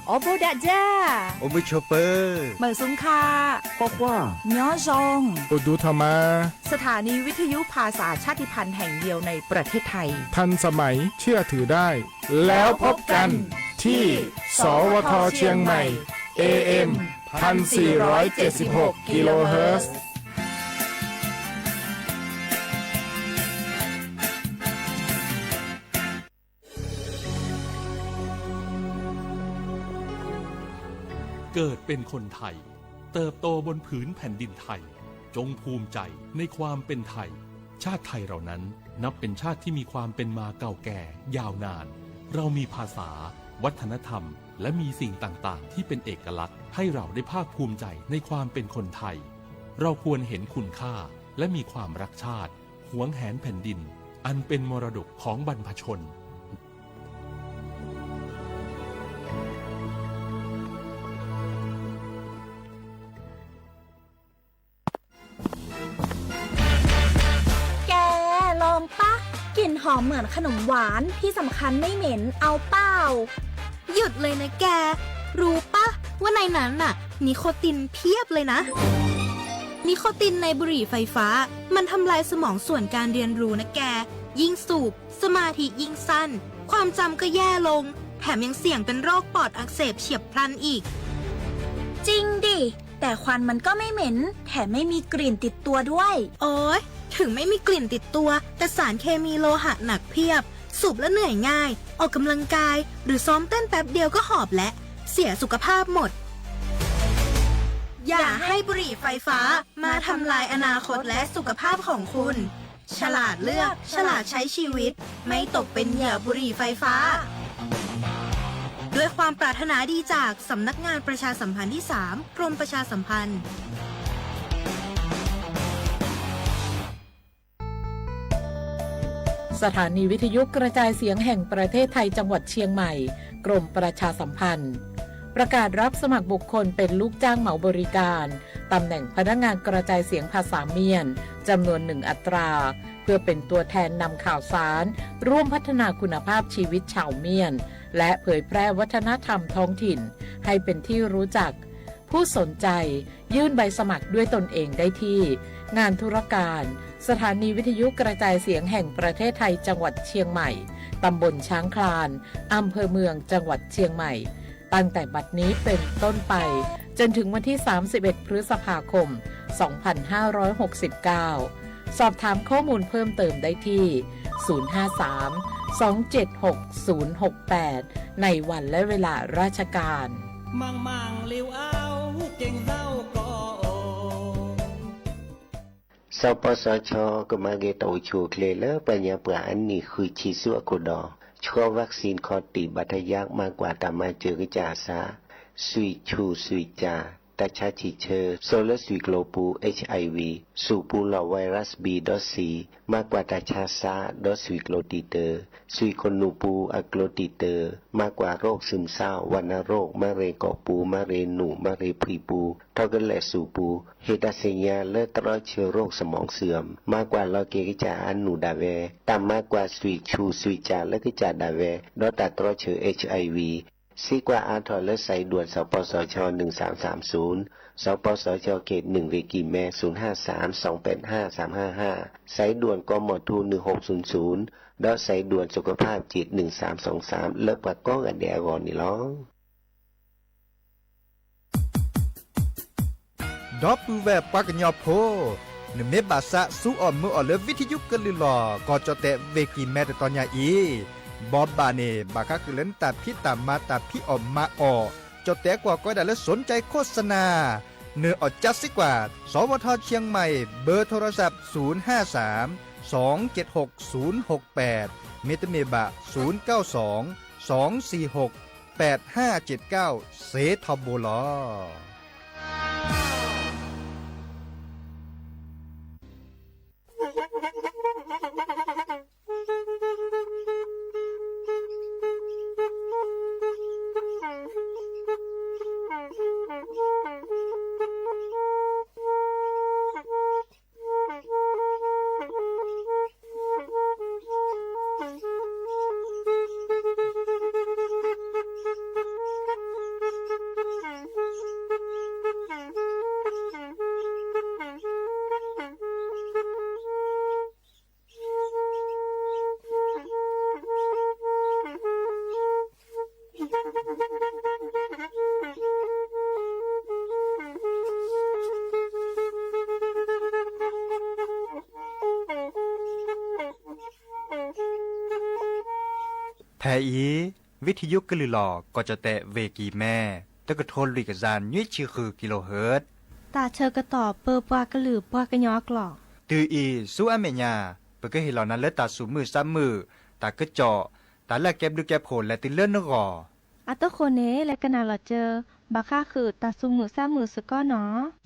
အိၣ်ဘိးဒးဒၣ်, အိၣ်မုာ်ဆိးပၢၤ, မုာ်ဆူၣ်ခါ, ကွၢ်ကွၢ်, ညီယီၣ်, အိၣ်ဒူထီၣ်မး, สถานีวิทยุภาษาชาติพันธุ์แห่งเดียวในประเทศไทย ทันสมัย เชื่อถือได้ แล้วพบกันที่ สวท เชียงใหม่ เอ เอ็ม พันสี่ร้อยเจ็ดสิบหก กิโลเฮิรตซ์ เกิดเป็นคนไทย เติบโตบนผืนแผ่นดินไทย จงภูมิใจในความเป็นไทย ชาติไทยเรานั้นนับเป็นชาติที่มีความเป็นมาเก่าแก่ยาวนาน เรามีภาษา วัฒนธรรม และมีสิ่งต่างๆ ที่เป็นเอกลักษณ์ ให้เราได้ภาคภูมิใจในความเป็นคนไทย เราควรเห็นคุณค่า และมีความรักชาติ หวงแหนแผ่นดิน อันเป็นมรดกของบรรพชน แก ลองปะ กลิ่นหอมเหมือนขนมหวาน ที่สำคัญไม่เหม็น เอาเปล่า หยุดเลยนะแก รู้ปะ ว่าในนั้นน่ะ นิโคตินเพียบเลยนะ นิโคตินในบุหรี่ไฟฟ้า มันทำลายสมองส่วนการเรียนรู้นะแก ยิ่งสูบ สมาธิยิ่งสั้น ความจำก็แย่ลง แถมยังเสี่ยงเป็นโรคปอดอักเสบเฉียบพลันอีก จริงดิ แต่ควันมันก็ไม่เหม็น แถมไม่มีกลิ่นติดตัวด้วย โอ๊ย ถึงไม่มีกลิ่นติดตัว แต่สารเคมีโลหะหนักเพียบ สูบแล้วเหนื่อยง่าย ออกกำลังกาย หรือซ้อมเต้นแป๊บเดียวก็หอบแล้ว เสียสุขภาพหมด อย่าให้บุหรี่ไฟฟ้า มาทำลายอนาคตและสุขภาพของคุณ ฉลาดเลือก ฉลาดใช้ชีวิต ไม่ตกเป็นเหยื่อบุหรี่ไฟฟ้า ด้วยความปรารถนาดีจากสำนักงานประชาสัมพันธ์ที่สาม กรมประชาสัมพันธ์ สถานีวิทยุกระจายเสียงแห่งประเทศไทยจังหวัดเชียงใหม่ กรมประชาสัมพันธ์ ประกาศรับสมัครบุคคลเป็นลูกจ้างเหมาบริการ ตำแหน่งพนักงานกระจายเสียงภาษาเมียน จำนวนหนึ่งอัตรา เพื่อเป็นตัวแทนนำข่าวสาร ร่วมพัฒนาคุณภาพชีวิตชาวเมียน และเผยแพร่วัฒนธรรมท้องถิ่น ให้เป็นที่รู้จัก ผู้สนใจยื่นใบสมัครด้วยตนเองได้ที่ งานธุรการ สถานีวิทยุกระจายเสียงแห่งประเทศไทยจังหวัดเชียงใหม่ ตำบลช้างคลาน อำเภอเมืองจังหวัดเชียงใหม่ ตั้งแต่บัดนี้เป็นต้นไป จนถึงวันที่ สามสิบเอ็ด พฤษภาคม สองพันห้าร้อยหกสิบเก้า สอบถามข้อมูลเพิ่มเติมได้ที่ ศูนย์ห้าสาม สองเจ็ดหก ศูนย์หกแปด ในวันและเวลาราชการ မၤမၤလၢအဝ်က့ၤသးကီး စပစချ ကမၤဂ့ၤတၢ်အိၣ်ဆူၣ်အိၣ်ချ့လၢ ပှၤကညီပှၤအနံၣ်ဃုဆံဆူအခိၣ်ဒီး ဆှီ vaccine ခီၣ်တံၢ်ဘၣ်တယါ မၤကွၢ်တၢ်မၤစၢၤကစၢ်အသး သွံၣ်ဆူၣ်သွံၣ်စၢ် တၢ်ဆါဆံၣ်ဆၢ စိာ်လၢသွံၣ်ကျိၤပူၤ HIV ဆူၣ်ပူၤလီၢ် virus B ဒီး C မၤကွၢ်တၢ်ဆါသး ဒီးသွံၣ်ကျိၤတံာ်တာ် သွံၣ်ခိၣ်နူာ်ပူၤအကျိၤတံာ်တာ် မၤကွၢ်ရိၣ် ซึมเศร้า ဝဏ္ณโรค မၤရ့ၣ်ကီၢ်ပူၤ မၤရ့ၣ်နူာ် မၤရ့ၣ်ဖှံပူၤ ထီၣ်ကလဲာ်ဆူၣ်ပူၤ ဟ့ၣ်တၢ်သ့ၣ်ညါလၢတြီဆၢ โรคสมองเสื่อม မၤကွၢ်လီၤက့ၤကစၢ်အနူၢ်ဒၣ်ဝဲ တၢ်မၤကွၢ်သွံၣ်ဆူၣ်သွံၣ်စၢ်လၢကစၢ်ဒၣ်ဝဲ ဒီးတၢ်တြီဆၢ HIV စံးကွၢ်အါထီၣ်လၢ สายด่วน สปสช หนึ่งสามสามศูนย์, สปสช เขตหนึ่ง เวกีแม ศูนย์ห้าสาม สองแปดห้า สามห้าห้า, สายด่วน กมธ หนึ่งหกศูนย์ศูนย์ ဒီး สายด่วนสุขภาพจิต หนึ่งสามสองสาม လၢပှၤကိးဂၤဒဲးအဂီၢ်န့ၣ်လီၤ. ဒီပုၢ်ဝဲၢ်ပှၤကညီဖိ, နမ့ၢ်ဘၣ်သးစူအီၣ်မုာ်အီၣ်လၢ ဝံထယုကလုၢ်လီၢ် ကီၢ်ကၠီၣ်တဲၣ် ဝ့ၢ်ကံၢ်မဲ တတီၤညါအံၤ, ဘိးဘၣ်န့ၣ် ဘၣ်ဃးဃုာ်လၢနတၢ်ဖံးတၢ်မၤ တၢ်ဖံးအီၣ်မၤအီၣ်, ကၠီၣ်တဲၣ်ကွၢ်ကီဒၣ်လၢ สนใจโฆษณา, နအီၣ်ကၠါစ့ၢ်ကီး, สวท เชียงใหม่ เบอร์โทรศัพท์ ศูนย์ห้าสาม สองเจ็ดหก ศูนย์หกแปด မ့တမ့ၢ်ဘၣ် ศูนย์เก้าสอง สองสี่หก แปดห้าเจ็ดเก้า စ့ထီဘိလီၤ. ဖဲအံၤ ဝံထံယိကလုာ်လီၤ ကီၢ်ကၠီၣ်တဲၣ် ဝ့ၢ်ကံၤမဲ တကထိလွံၢ်ကယၤနွံဆံဃု ကံလိဟၢၣ် တၢ်ဆၢကတီၢ်ပၢပှၤကလုာ်ပှၤကညီအကျိာ် တုၤအံၤဆူအမဲာ်ညါ ပကဟ့ၣ်လီၤနၤလၢတၢ်သူၣ်မုာ်သးမုာ် တၢ်ကစီၣ် တၢ်လၢအကဲဘျုးကဲဖှိၣ်လဲၤတုၤလၢနဂီၢ် အတဃိန့ၣ် လဲၤကနၣ်လီၤစၢၤ ဘၣ်ဃးဃုာ်တၢ်သူၣ်မုာ်သးမုာ်စ့ၢ်ကီးနီၤ.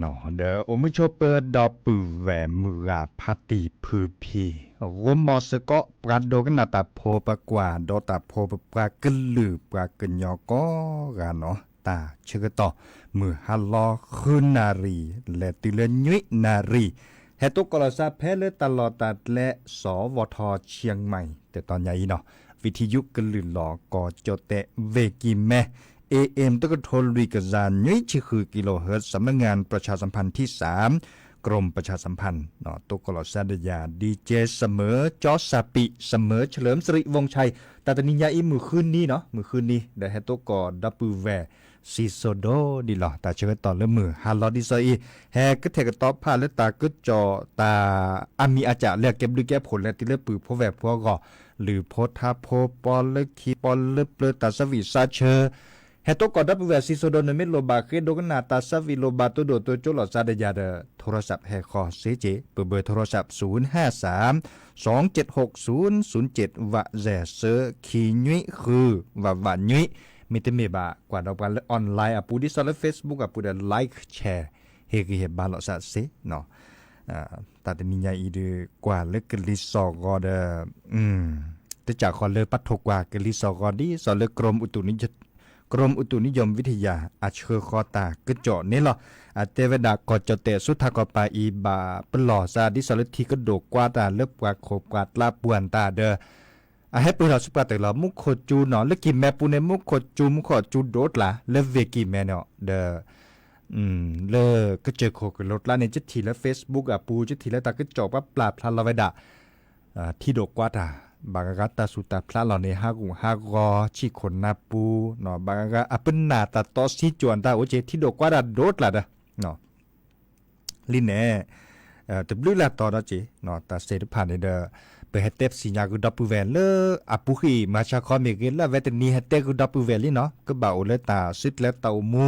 ဒီးအိၣ်မုာ်ဆိးပၢၤဒီပုၢ်ဝဲၢ်မုၢ်ဂၤဖါတံၢ်ဖုဖံ, ဂီၤမီၢ်စ့ၢ်ကီး ပှၤဒိကနၣ်တၢ်ဖိ ပှၤကွၢ်ဒီးတၢ်ဖိပပှၤကလုာ်ပှၤကညီကိးဂၤနီၤ, တၢ်ဆၢကတီၢ် မုၢ်ဟါလီၤဃုနၣ်ရံၣ် လဲၤတုၤလၢနွံနၣ်ရံၣ်, ဟဲတိကိးလီၤစၢ်ဖဲလၢတၢ်လီၢ်တၢ်ကျဲ စီၤဝီၤထီၣ်ဆံမံၤ တတီၤညါအံၤနီၤ, ဝံထံယုကလုၢ်လီၤကီၢ်ကၠီၣ်တဲၣ် ဝ့ၢ်ကံၢ်မဲ A M တကထိလွံၢ်ကယၤနွံဆံဃု kilohertz สำนักงานประชาสัมพันธ์ที่สาม กรมประชาสัมพันธ์ တိကိးလီၤစၢ်ဒီးယၤ ဒီကၠဲ စမၢၤ ကၠီစၣ်ပံး စမၢၤ เฉลิมสิริวงศ์ชัย တၢ်တနံၤညါအံၤ မုၢ်ဃုနံၤနီၤ, မုၢ်ဃုနံၤ ဒီးဟဲတိကိးဒီပုၢ်ဝဲၢ် စံၣ်စိၤဒိၣ်ဒံးလီၤ. တၢ်ဆၢကတီၢ်လၢမုၢ်ဟါလီၤဒ်သိးအံၤ ဟဲကထဲၣ်ကတီၤဖးလၢတၢ်ကစီၣ်တၢ် အါမံၤအါကၠး လၢအကဲဘျုးကဲဖှိၣ် လဲၤတုၤလၢပုၢ်ဖိဝဲၢ်ဖိအဂီၢ်, လုၢ်ဖိထါဖိ ပီလၢခံ ပီလၢပျၢၤ တၢ်ဆၢဝံၣ်ဆၢဆၢ ဟဲတိကိးဒီပုၢ်ဝဲၢ် စံၣ်စိၤဒိၣ် နမ့ၢ်လိၣ်ဘၣ်ဃ့ဒိကနၣ်တၢ်ဆၢဝံၣ် လိၣ်ဘၣ်တိၢ်ဒိၣ်တိၢ်ကၠိလိာ်သးဒီးယၤဒီး ထိရစးဟဲဃီၤစ့က့ၤ ပဘၢၣ်ထိရစး ศูนย์ห้าสาม สองเจ็ดหก ศูนย์ศูนย์เจ็ด ဝးစဲး သၢ ခံနွံဃု ဝးဝးနွံ, မ့တမ့ၢ်ဘၣ် ကွၢ်ဒီးပှၤလၢ online အပူၤ ဒ်သိးလၢ Facebook အပူၤဒီး like share ဟ့ၣ်ဂံၢ်ဟ့ၣ်ဘါလိာ်သးစ့ၢ် တၢ်တနံၤညါအံၤဒီး ကွၢ်လၢကလံၤစိးဂီၤဒီး တကးဃီလၢပထိၣ်ကွၢ်ကလံၤစိးဂီၤ ဒ်သိးလၢ กรมอุตุนิยมวิทยา အဆှၢဃီၤတၢ်ကစီၣ်န့ၣ်လီၤ. အတဲဝဲဒၣ်ကီၢ်ကၠီၣ်တဲၣ်ဆူထးခီပၤအံၤ ဘၣ်ပလီၢ်စး ဒ်သိးလၢထံကဒိၣ်ကွါတၢ်လၢပှၤခိၣ်ပှၤကျါပူၤအတၢ်ဒီး အဟဲပၢၢ်ထီၣ်ဆူပှၤတၢၢ်လီၤ. မူခိၣ်စူၤနီၤ လၢကံၢ်မဲပူၤန့ၣ် မူခိၣ်စူၤ မူခိၣ်စူၤဒိၣ်ကျါ လၢဝ့ၢ်ကံၢ်မဲန့ၣ်ဒီး လၢကစၢၢ်ခိၣ်ကလိၤကျါန့ၣ် ကထံၣ်လၢ Facebook အပူၤ ကထံၣ်လၢတၢ်ကစီၣ်ပှၤပျၢ်ဖျါလီၤဝဲဒၣ် ထံဒိၣ်ကွါတၢ် ဘၣ်ဂၤဂၤတၢ်ဆူၣ်တၢ်ဖျါလီၤန့ၣ် ဟးဂူာ်ဟးဂီၤ ဆံၣ်ခိၣ်နၢ်ပူၤ ဘၣ်ဂၤဂၤအပနၢ်တၢ်တီဆံးကၠိၣ်အတၢ်အိၣ်က့ၤ ထံဒိၣ်ကွါတၢ်ဒိၣ်ကျါဒီး လံန့ၣ် တဘျုးလၢ်တီၤဒီးက့ၤ တၢ်စ့ၢ်တဖၣ်န့ၣ်ဒီး ပဟဲတဲပသ့ၣ်ညါဂုာ်ဒီပုၢ်ဝဲၢ်လၢအပူၤဃံ မၤဆါခီမ့ၢ်ဂ့ၤ လၢအဝဲတနံၤဟဲတဲဂုာ်ဒီပုၢ်ဝဲၢ်လံနီၤ ကဘၣ်အိၣ်လၢတၢ်စုကျဲတၢ်အိၣ်မူ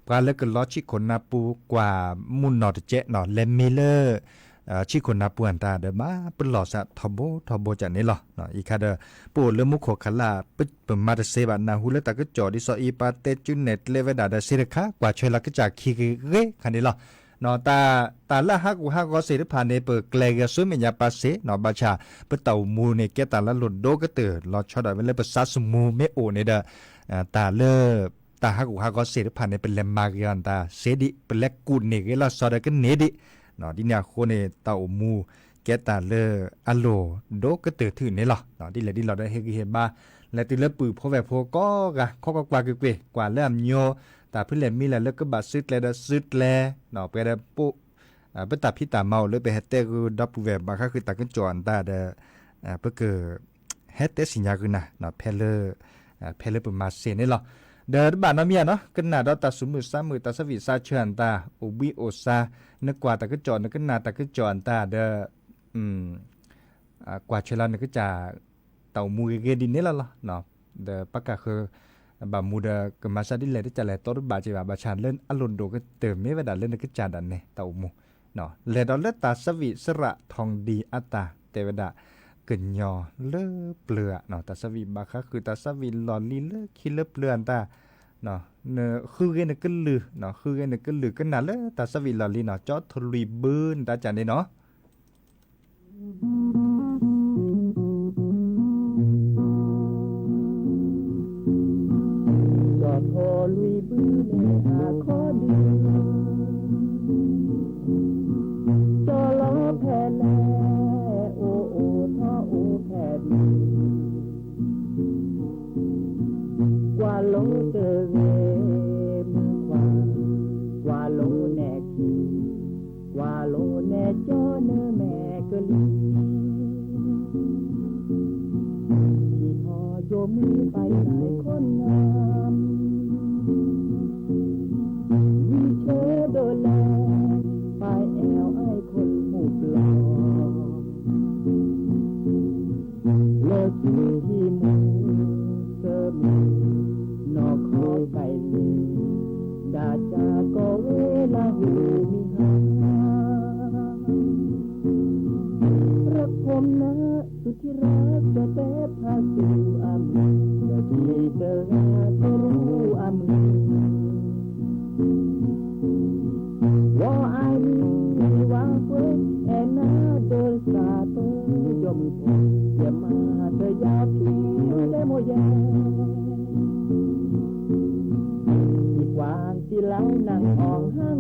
ပှၤလၢကလီဆံၣ်ခိၣ်နၢ်ပူၤ ကွၢ်မုၢ်နီၢ်တကဲးနီၤ လဲၤမ့ၢ်လၢ ဆံၣ်ခိၣ်နၢ်ပူၤအတၢ်ဒီး ဘၣ်ပလီၢ်စးထီဘိထီဘိကန့ၣ်လီၤ. အံၤခါဒီး ပအိၣ်လၢမူခိၣ်ခလၢ် ပမၤတစ့ဘၣ် နၢ်ဟူလၢတၢ်ကစီၣ်ဒ်သိးအံၤ ပှၤတဲကၠူနဲၣ်ကျဲဝဲဒၣ်ဒီး စ့တခါ ကွၢ်ဆၢလၢကစၢ်ခံဂ့ၤဂ့ၤခါန့ၣ်လီၤ. တၢ်လၢအဟးဂူာ်ဟးဂီၤစ့ၢ်တဖၣ်န့ၣ် ပကျဲၤဂဲၤဆူမဲာ်ညါပာ်စ့နီၤ ဘၣ်ဆၣ် ပတၢ်အိၣ်မူန့ၣ် ကဲတၢ်လၢအလိၣ်ဒိၣ်ကတၢၢ် လီၤဆီဒၣ်ဝဲလၢပသးသမူမ့ၢ်အိၣ်န့ၣ်ဒီး တၢ်လၢ တၢ်ဟးဂူာ်ဟးဂီၤစ့ၢ်တဖၣ်န့ၣ် ပလဲၤမၤဂ့ၤအီၤတၢ်စ့ဒံး ပလဲၤကူၣ်န့ၢ်ဂ့ၤလီၤဆီဒီးကန့ၢ်ဒံး ဒ်န့ၣ်အဃိန့ၣ် တၢ်အိၣ်မူ ကဲတၢ်လၢအလိၣ်ဒိၣ်ကတၢၢ်ထူၣ်န့ၣ်လီၤ. ဒ်လဲၣ်ဒ်လဲၣ်ဒီးဟ့ၣ်ဂံၢ်ဟ့ၣ်ဘါ လဲၤတုၤလၢပုၢ်ဖိဝဲၢ်ဖိကိးဂၤ ခီကကွၢ်ကွၢ်ကွ့ၢ်ကွ့ၢ် ကွၢ်လၢအမံၤ တၢ်ဖဲလဲၣ်မံၤလဲၣ်လၢကဘၣ်စုကျဲဒီးစုကျဲ ပှဲၤဒီး ပတၢ်ဖံးတၢ်မၤအိၣ်လၢပဟဲတဲဂုာ်ဒီပုၢ်ဝဲၢ် ဘၣ်ဃးဃုာ်တၢ်ကစီၣ်အတၢ်ဒီး ပက ဟဲတဲသ့ၣ်ညါဂုာ်နၤ ဖဲလၢ ဖဲလၢပမၤစ့ၢ်န့ၣ်လီၤ. ဒီးတဘၣ်နီတမံၤနီၤ ကနၣ်ဒီးတၢ်သူၣ်မုာ်သးမုာ် တၢ်ဆၢဝံၣ်သးဆၢအတၢ် အိၣ်ဘှံးအိၣ်သါ နကွၢ်တၢ်ကစီၣ် နကနၣ်တၢ်ကစီၣ်အတၢ်ဒီး ကွၢ်ဆၢလၢနကစၢ် တၢ်အိၣ်မူဂ့ၤဂ့ၤဒ်န့ၣ်လီၤလီၤ. ဒီးပကဃၢၤ ဘၣ်မူဒီးကမၤစၢ်ဒ်လဲၣ် တကးလဲၣ်တီတဘၣ်က့ၤဘၣ် ဘၣ်ဆၣ်လၢအလိၣ်ဒိၣ်ကတၢၢ်မ့ၢ်ဝဲဒၣ်လၢနကစၢ်ဒၣ်နဲ တၢ်အိၣ်မူ လဲၤဒီးလၢတၢ်ဆၢဝံၣ်စရးထီၣ်ဒံးအတၢ်တဲဝဲဒၣ် ကညီလၢပျၢၤဧါ တၢ်ဆၢဝံၣ်ဘၣ်ဃးဃုာ် တၢ်ဆၢဝံၣ်လီၢ်လံၤလၢခံလၢပျၢၤအတၢ် နဃုဂ့ၤနကလုၢ် ဃုဂ့ၤနကလုၢ်ကနၣ်လၢတၢ်ဆၢဝံၣ်လီၢ်လံၤနီၤ ကၠီထိၣ်လွံၢ်ဘုနတၢ်ကၢ်န့ၣ်နီၤ ကၠီထိၣ်လွံၢ်ဘုန့ၣ်အခီဒုး ကၠီလီၤဖဲလဲၣ် အိၣ်အိၣ်ထီၣ်အိၣ်ဖဲဒုး ကွၢ်လိတဂ့ၤမုၢ်ခွါ ကွၢ်လိနဲၣ်ခံ ကွၢ်လိနဲၣ်ကၠီနမဲာ်ကလံၤ ထံထီၣ်ယိာ်မုၢ်ပၢ်ယၤခိၣ်နၢ် ဝံၤဆၢဒိၣ်လဲၣ် ပၢ်အဲၣ်အီၣ်အဲၣ်ခိၣ်မူၣ်ပျီ လၢခံဟံၣ်မူၣ်သၢမူၣ် နီၢ်ခီပၢ်လံ ဒၣ်စၢ်ကီၢ်ဝဲလၢဟူမံဟါ ရခိၣ်နၢ သုထံရၢကၠီၣ်တဲဖးသူၣ်အမုၢ် လၢခံတဂၤတရူးအမုၢ် ဝီ တလီၤနၢ်အီၣ်ဟၣ်လံ,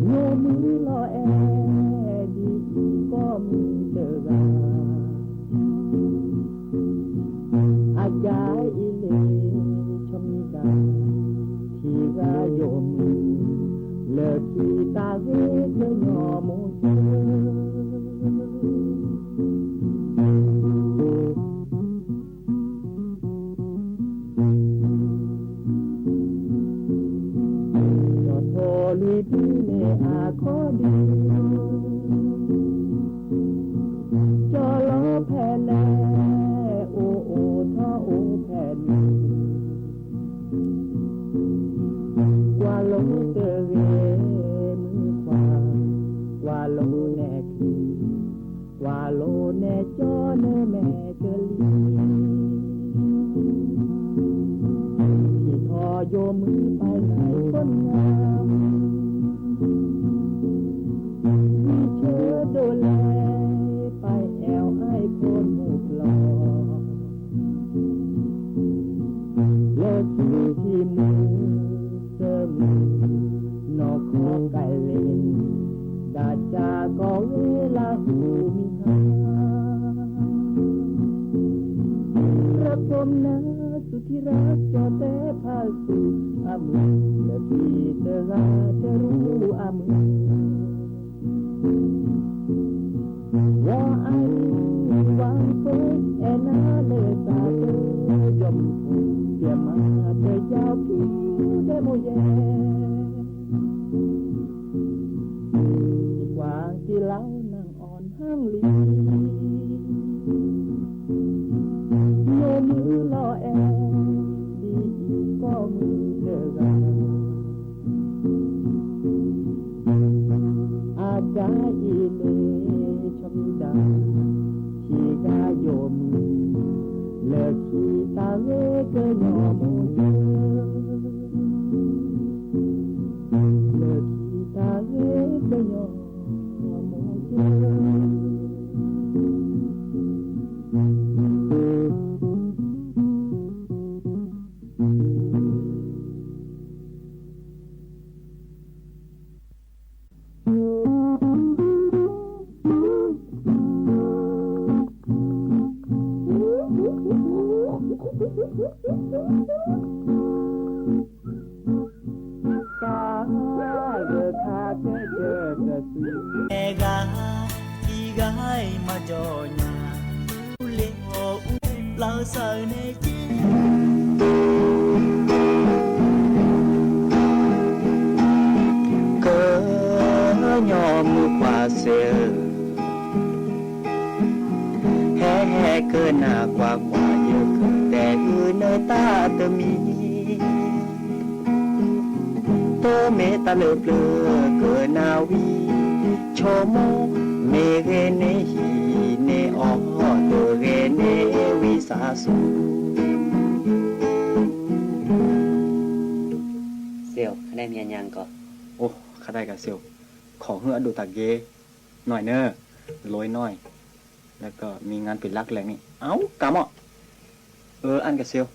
ယိာ်မုၢ်လီၤအဲၣ်ဒ်အံၤကီၢ်မုၢ်တဂၤ, အကါအံၤလ့ၤဆီမံၤဒၣ်, ထံဂၤယိာ်မုၢ်, လၢခံတၢ်ဂ့ၤကညီမိၢ်ကၢ ကၠီၤထိၣ်လွံၢ်ဘ့ၣ်န့ၣ်အခီၣ်ဒုး, ကၠီၤလီၤဖဲလဲၣ်, အိၣ်အိၣ်ထီၣ်အိၣ်ဖဲန့ၣ်, ကွၢ်လိတဂ့ၤမုၣ်ခွါ, ကွၢ်လိနဲၣ်ချံ, ကွၢ်လိနဲၣ်ကၠီနမဲာ်ကလံၤ, ထံၣ်ထီၣ်ယိာ်မုၢ်ပၢ်နၤခိၣ်နၢ်, ဝံၤဆၢဒိၣ်လဲၣ်, ပၢ်အဲၣ်အီၣ်အခိၣ်မူၢ်ကျီၤ လၢခံထံမုၢ်စၢမုၢ်, နီၢ်ခီကဲလ့ၣ်, ဒၣ်ကၢ်ကီၢ်ဝ့ၢ်လၢဟူမံဟါ, ရၢခိၣ်နၢ စူၤထံရၢကၠီၤတဲဖးစူၤအမုၢ်, လၢခံတဂၤတရူးအမုၢ် ဝါအါနံၤဝါဖိ အဲၣ်နၤလၢသးတယီၤမုၢ်ဖိ, ပျဲမၤတယီၤဖံဒဲမိၢ်ယဲ, ကွၢ်က့ၤလီၤနၢ်အီၣ်ဟၣ်လံ, ယိာ်မုၢ်လီၤအဲၣ် ဒ်အံၤကီၢ်မုၢ်တဂၤ အကါအံၤလ့ၤဆီမံၤဒၣ်, ထံဂၤယိာ်မုၢ်, လၢခံတၢ်ဂ့ၤကညီမိၢ်ကၢ, လၢခံတၢ်ဂ့ၤကညီမိၢ်ကၢ တဂၤ, ခံဂၤမၤကၠီညါ, အူလ့ၤအီၤအူလီၤစၢ်န့ၣ်က့ ကညီမုၣ်ပှၢ်စဲးဧၢ, ဟဲဟဲကနၣ်ကွၢ်ကွၢ် ယကတဲဃုာ်နတၢ်တမံၤ, တိမ့ၢ်တၢ်လၢပျၢၤကနၣ်ဝံၤ, ဆိကမိၣ်မ့ၢ်ဂ့ၤန့ၣ်ဟံးန့ၢ်အီၤ, တဂ့ၤန့ၣ်ဝံသးစူၤ စဲးဧိၤ, ခါဒဲမံၤညါကီး, အိၣ် ခါဒဲကစဲးဧိၤ, ခီဟုၣ်အဒိၣ်တၢ်ဂ့ၤ, နွံနၢ, လီနွံ, လၢကမံၤငါပ့ၤလၢကလဲာ်န့ၣ် အဝဲကမီၤ, အၢ အါနကစဲးဧိၤ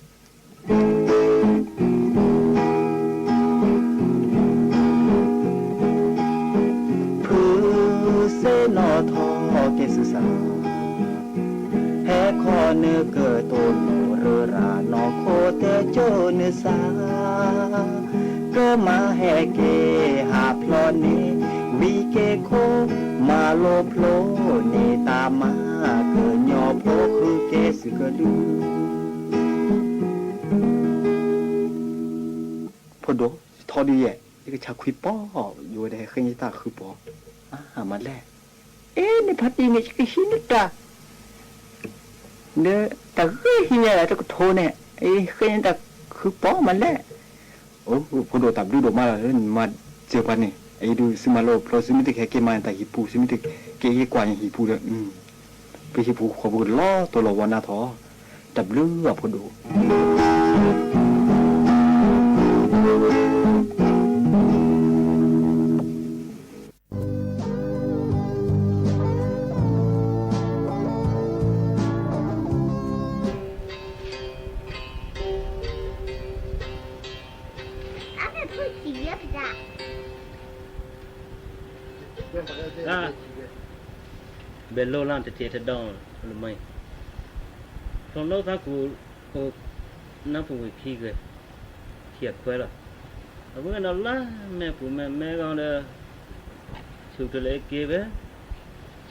ဖုစ့နီၣ်ထီၣ်က့ၤစုစၢ်, ဟဲခီနကတိၤနီၢ်ရရၣ် နီၢ်ခိတဲကၠိနစၢ်, ကမၤဟဲက့ၤဟးဖျိးန့ၣ် ဝံၤက့ၤခိၣ် မၤလိဖျိန့ၢ်တၢ်မၤ ကညီဖိဃုက့ၤစုကဒု ဖိဒိၣ်, ယထီဒုယဲၢ်, ယကဆါခွံပီ, ယဝဲဒၣ်ဟဲဃ့န့ၢ်တၢ်ဃုပီ, အါမးလဲၣ်, အ့ န့ၣ်ဖါတံၢ်န့ၣ် ယကဟံးန့ၢ်တၢ်, ဒီးတၢ်ဂ့ၢ်ဟံးန့ၢ်လၢတကထိန့ၣ်, အ့ဃ့န့ၢ်တၢ်ဃုပီမးလဲၣ်, အိၣ် ဖိဒိၣ်တၢ်ဘျုးဒိၣ်မးလီၤ, နမၤစၢၤပှၤန့ၣ်, အအံၤဒုး သုမၤလိဖျိ သုမ့ၢ်တဟဲက့ၤမၤန့ၣ် တၢ်ဟံၣ်ပူၤ သုမ့ၢ်တက့ၤဟ့ၣ်ကွၢ်န့ၣ်ဟံၣ်ပူၤဒီး ပဟံၣ်ပူၤဃီပကလီၤတိၢ်လီၤဝီနါထီၣ်, တၢ်ဘျုးအဖိဒိၣ် တၢ် ဘဲလိၣ်လၢတထံၣ်တဒီလၢမ့ၢ် ဖျိးလိာ်သးကူး အိၣ် နၢ်ပူၤဝံၤခံဂဲၤ ခံအခွဲလီၤ. အဝဲကဒီးလၢမဲာ်ပူၤမဲာ်မဲာ်ဂီၤဒီး ဆူၣ်တလဲက့ၤဝဲ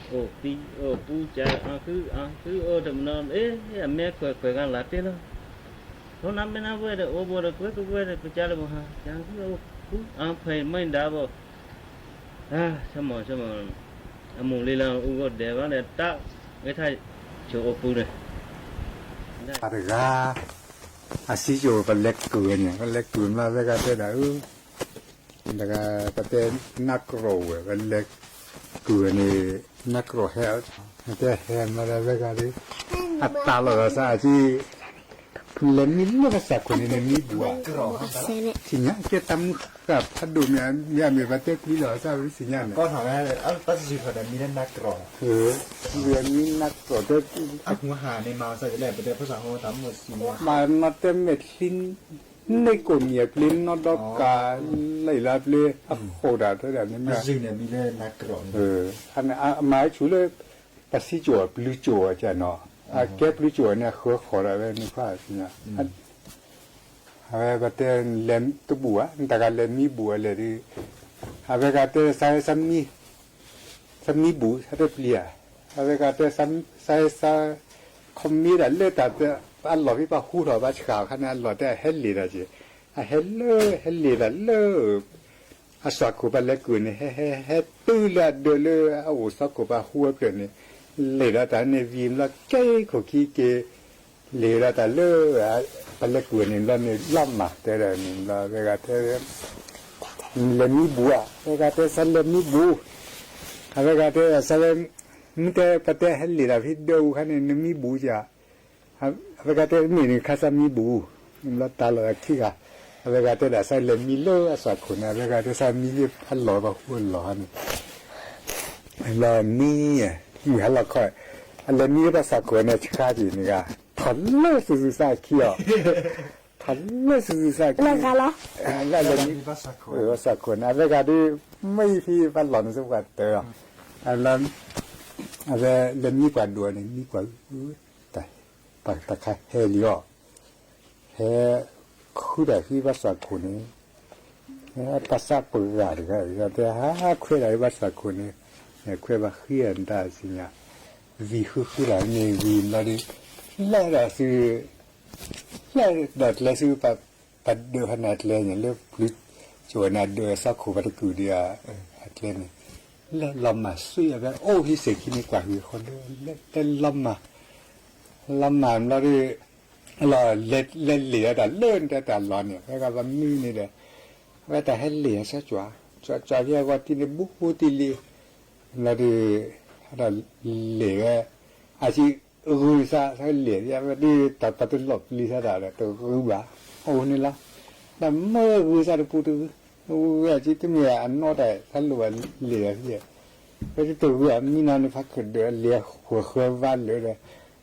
အိၣ်သံ အိၣ်ပူၤကၢ် အီၣ်ဃု အီၣ်ဃုအိၣ်တမနီၤ အ့ အမဲာ်ခွဲးခွဲးဂၤလၢ်တ့ၢ်လီၤ. ဖျိးနၢ်မဲာ်နၢ်ဝဲဒီး အိၣ်ဘိဒီးကွဲကဝဲဒီး ပကၢ်လၢပဟါ ကၢ်ဃုအိၣ်ဃု အီၣ်ခွဲးမ့ၢ်ဒၣ်ဘၣ် ဆိကမိၣ် ဆိကမိၣ် အမူးလံလၢအူဂီၢ်ဒဲးဘၣ်ဒီး တၢ်ဝဲထါဆိၣ်အိၣ်ပူၤန့ၣ် တဂၤ အစံၣ်စိၤပလဲၤကုၢ်ဝဲန့ၣ် ပလဲၤကုၢ်မး ဝဲဂၤတဲဒၣ်အၢ တဂၤ ပတဲနၢ်ကရီၢ်ဝဲ ပလဲၤကုၢ်ဝဲန့ၣ် နၢ်ကရီၢ်ဟဲ တဲဟဲမးဒီးဝဲဂၤဒီး အတၢ်လီၤဒီးစၢ်အစံၣ် လဲၤမံလၢပစၢ်ခိၣ်န့ၣ် နမံဘူးဧါ သ့ၣ်ညါကဲတၢ်မုၢ်ဃၢ်ဖးဒိၣ်မ့ၢ် မ့ၢ်အမ့ၢ်ပတဲကွံလီၤစၢ်ဝဲသ့ၣ်ညါန့ၣ် တၢ်စံၣ်စိၤဒီးမံလၢနၢ်ကရီၢ် မံနၢ်ကရီၢ်တဲ မၤနီၣ်တဲမဲာ်ချံ န့ၢ်ကိၣ်မံၤအပျ့ၤနီၣ်ဒီကၤ လံာ်လၢအပျ့ၤအဃိးဒၣ်တဲဒၣ်န့ၣ်မ့ၢ် အမၤဆူၣ်လၢ ပစံၣ်စိၤအပျုၤစိၤအကနီၤ အကဲပျုၤစိၤန့ၣ် အဃၢဃီၤဒၣ်ဝဲန့ၣ်ခွါ အဝဲပတဲလဲၤတဘူးဧါ တဂၤလဲၤမံဘူးအလဲၣ်ဒီး အဝဲဂၤတဲ စၢ်မံဘူး စၢ်တပျံၤဧါ အဝဲဂၤတဲ စၢ်စၢ် ခီမ့ၢ်ဒၣ်လၢတၢ် အလီၢ်ဖဲပှၤဟူထီၣ်ဘၣ်ဆှးအခါန့ၣ် အလီၢ်တဲအဟဲလ့ၣ်ဒီးက့ၤ အဟဲလၢ ဟဲလ့ၣ်တၢ်လၢ အစှၤခိၣ်ပှၤလဲၤကုၢ်န့ၣ် ဟဲဟဲဟဲတုၤလၢအဒၢးလၢအအိၣ်စှၤခိၣ်ပှၤဟူအဖျၢၣ်န့ၣ် လ့ၣ်ဒီးတၢ်န့ၣ်ဝံၤဘျီကဲခိၣ်ခံက့ၤ လ့ၣ်ဒီးတၢ်လၢ ပှၤလဲၤကုၢ်န့ၣ်ဘျီန့ၣ် လီၤမၢ်တဲဒၣ်န့ၣ်ဘျီ ဝဲဂၤတဲ လဲၤမံဘူးဧါ ဝဲဂၤတဲစၢ်လဲၤမံဘူး အဝဲဂၤတဲစၢ်ဝဲ မ့ၢ်တဲပတဲဟဲလ့ၣ်တၢ်ဖဲဒၢးအူခါန့ၣ် နမံဘူးဧါ အဝဲဂၤတဲမ့ၢ်န့ၣ်ခါစၢ်မံဘူး ဘျီတၢ်လီၢ်ခံဂၤ အဝဲဂၤတဲဒၣ်စၢ်လဲၤမံလၢအစှၤခိၣ်န့ၣ် အဝဲဂၤတဲစၢ်မံလၢအလီၢ်ပှၤဟူအလီၢ်န့ၣ် ဘျီမံ မုၢ်ဟါလီၤခီ အလဲၤမံလၢပှၤစှၤခိၣ်န့ၣ် ဆှါက့ၤန့ၣ်ဂၤ ထီၣ်လၢစုာ်စုာ်စၢ်ခံအီၤ ထီၣ်လၢစုာ်စုာ်စၢ်ခံ လၢလဲၤမံ ပှၤစှၤခိၣ်န့ၣ် အဝဲဂၤဒုး မ့ၢ်ဖဲပှၤလီၢ်န့ၣ်စ့ၢ်ပှၤတၢ်အီၤ အဝဲလဲၤမံပှၤဒိၣ်န့ၣ် မံပှၤ တၢ်ခါဟဲလံအီၤ ဟဲ ဃုတၢ်ဃံဘၣ်စှၤခိၣ်န့ၣ် ပှၤစၢ်ပှၤဂၤတဂၤ တဲဟးခွဲးဒၣ်ဘၣ်စှၤခိၣ်န့ၣ် ခွဲးဘၣ်ဃံအတၢ်စံၣ်ညါ ဝံၤဃုဃုတၢ်န့ၣ်ဝံၤဘျီဒီး လဲၤဒီးစု လဲၤဒီးကျဲစု ပှၤဒၢးဖဲန့ၣ်အကျဲန့ၣ် လၢပျုၤစိၤန့ၣ် အဒၢးစှၤခိၣ်ပှၤတကုာ်ဒီး အကျဲန့ၣ် လၢလီၤမၢ်စွံအဝဲအိၣ်ဟံးစ့ၢ်ကီးန့ၣ် ကွၢ်ဟံးဃီလၢ လၢလီၤမၢ် လီၤမၢ်ဘျီဒီး လီၤ လဲၤလ့ၣ်အတၢ်လၢနတဲတၢ်လီၤန့ၣ် ဝဲဂၤပမံန့ၣ်ဒီး ဝဲတၢ်ဟဲလ့ၣ်အစၢ်ကွၢ် ကွၢ်ကွၢ်ဖဲအဂီၢ်တံၢ်န့ၣ် ဘူးဘူးတံၢ်လံ ဘျီဒီး ဒီးလ့ၣ်ဝဲ အစံၣ်ဂုာ်စၢ် လ့ၣ်ဝဲဒုးတၢ်ပတလီၢ်ပျံၤစၢ်တၢ်ဒီး တဂုာ်ဘၣ် အိၣ်န့ၣ်လီၤ ဒီးမၢဂုာ်စၢ်တပူၤတဂုာ် ဝဲအစံၣ်တမ့ၢ်အနီၢ်တၢ် တၢ်လိၣ်ဝဲလ့ၣ်ဝဲ ဝဲတဂုာ်အမံနီၤန့ၣ် ဖးခၢၣ်ဒၢးအလ့ၣ်အဃၢဃၢဘၣ်လၢဒီး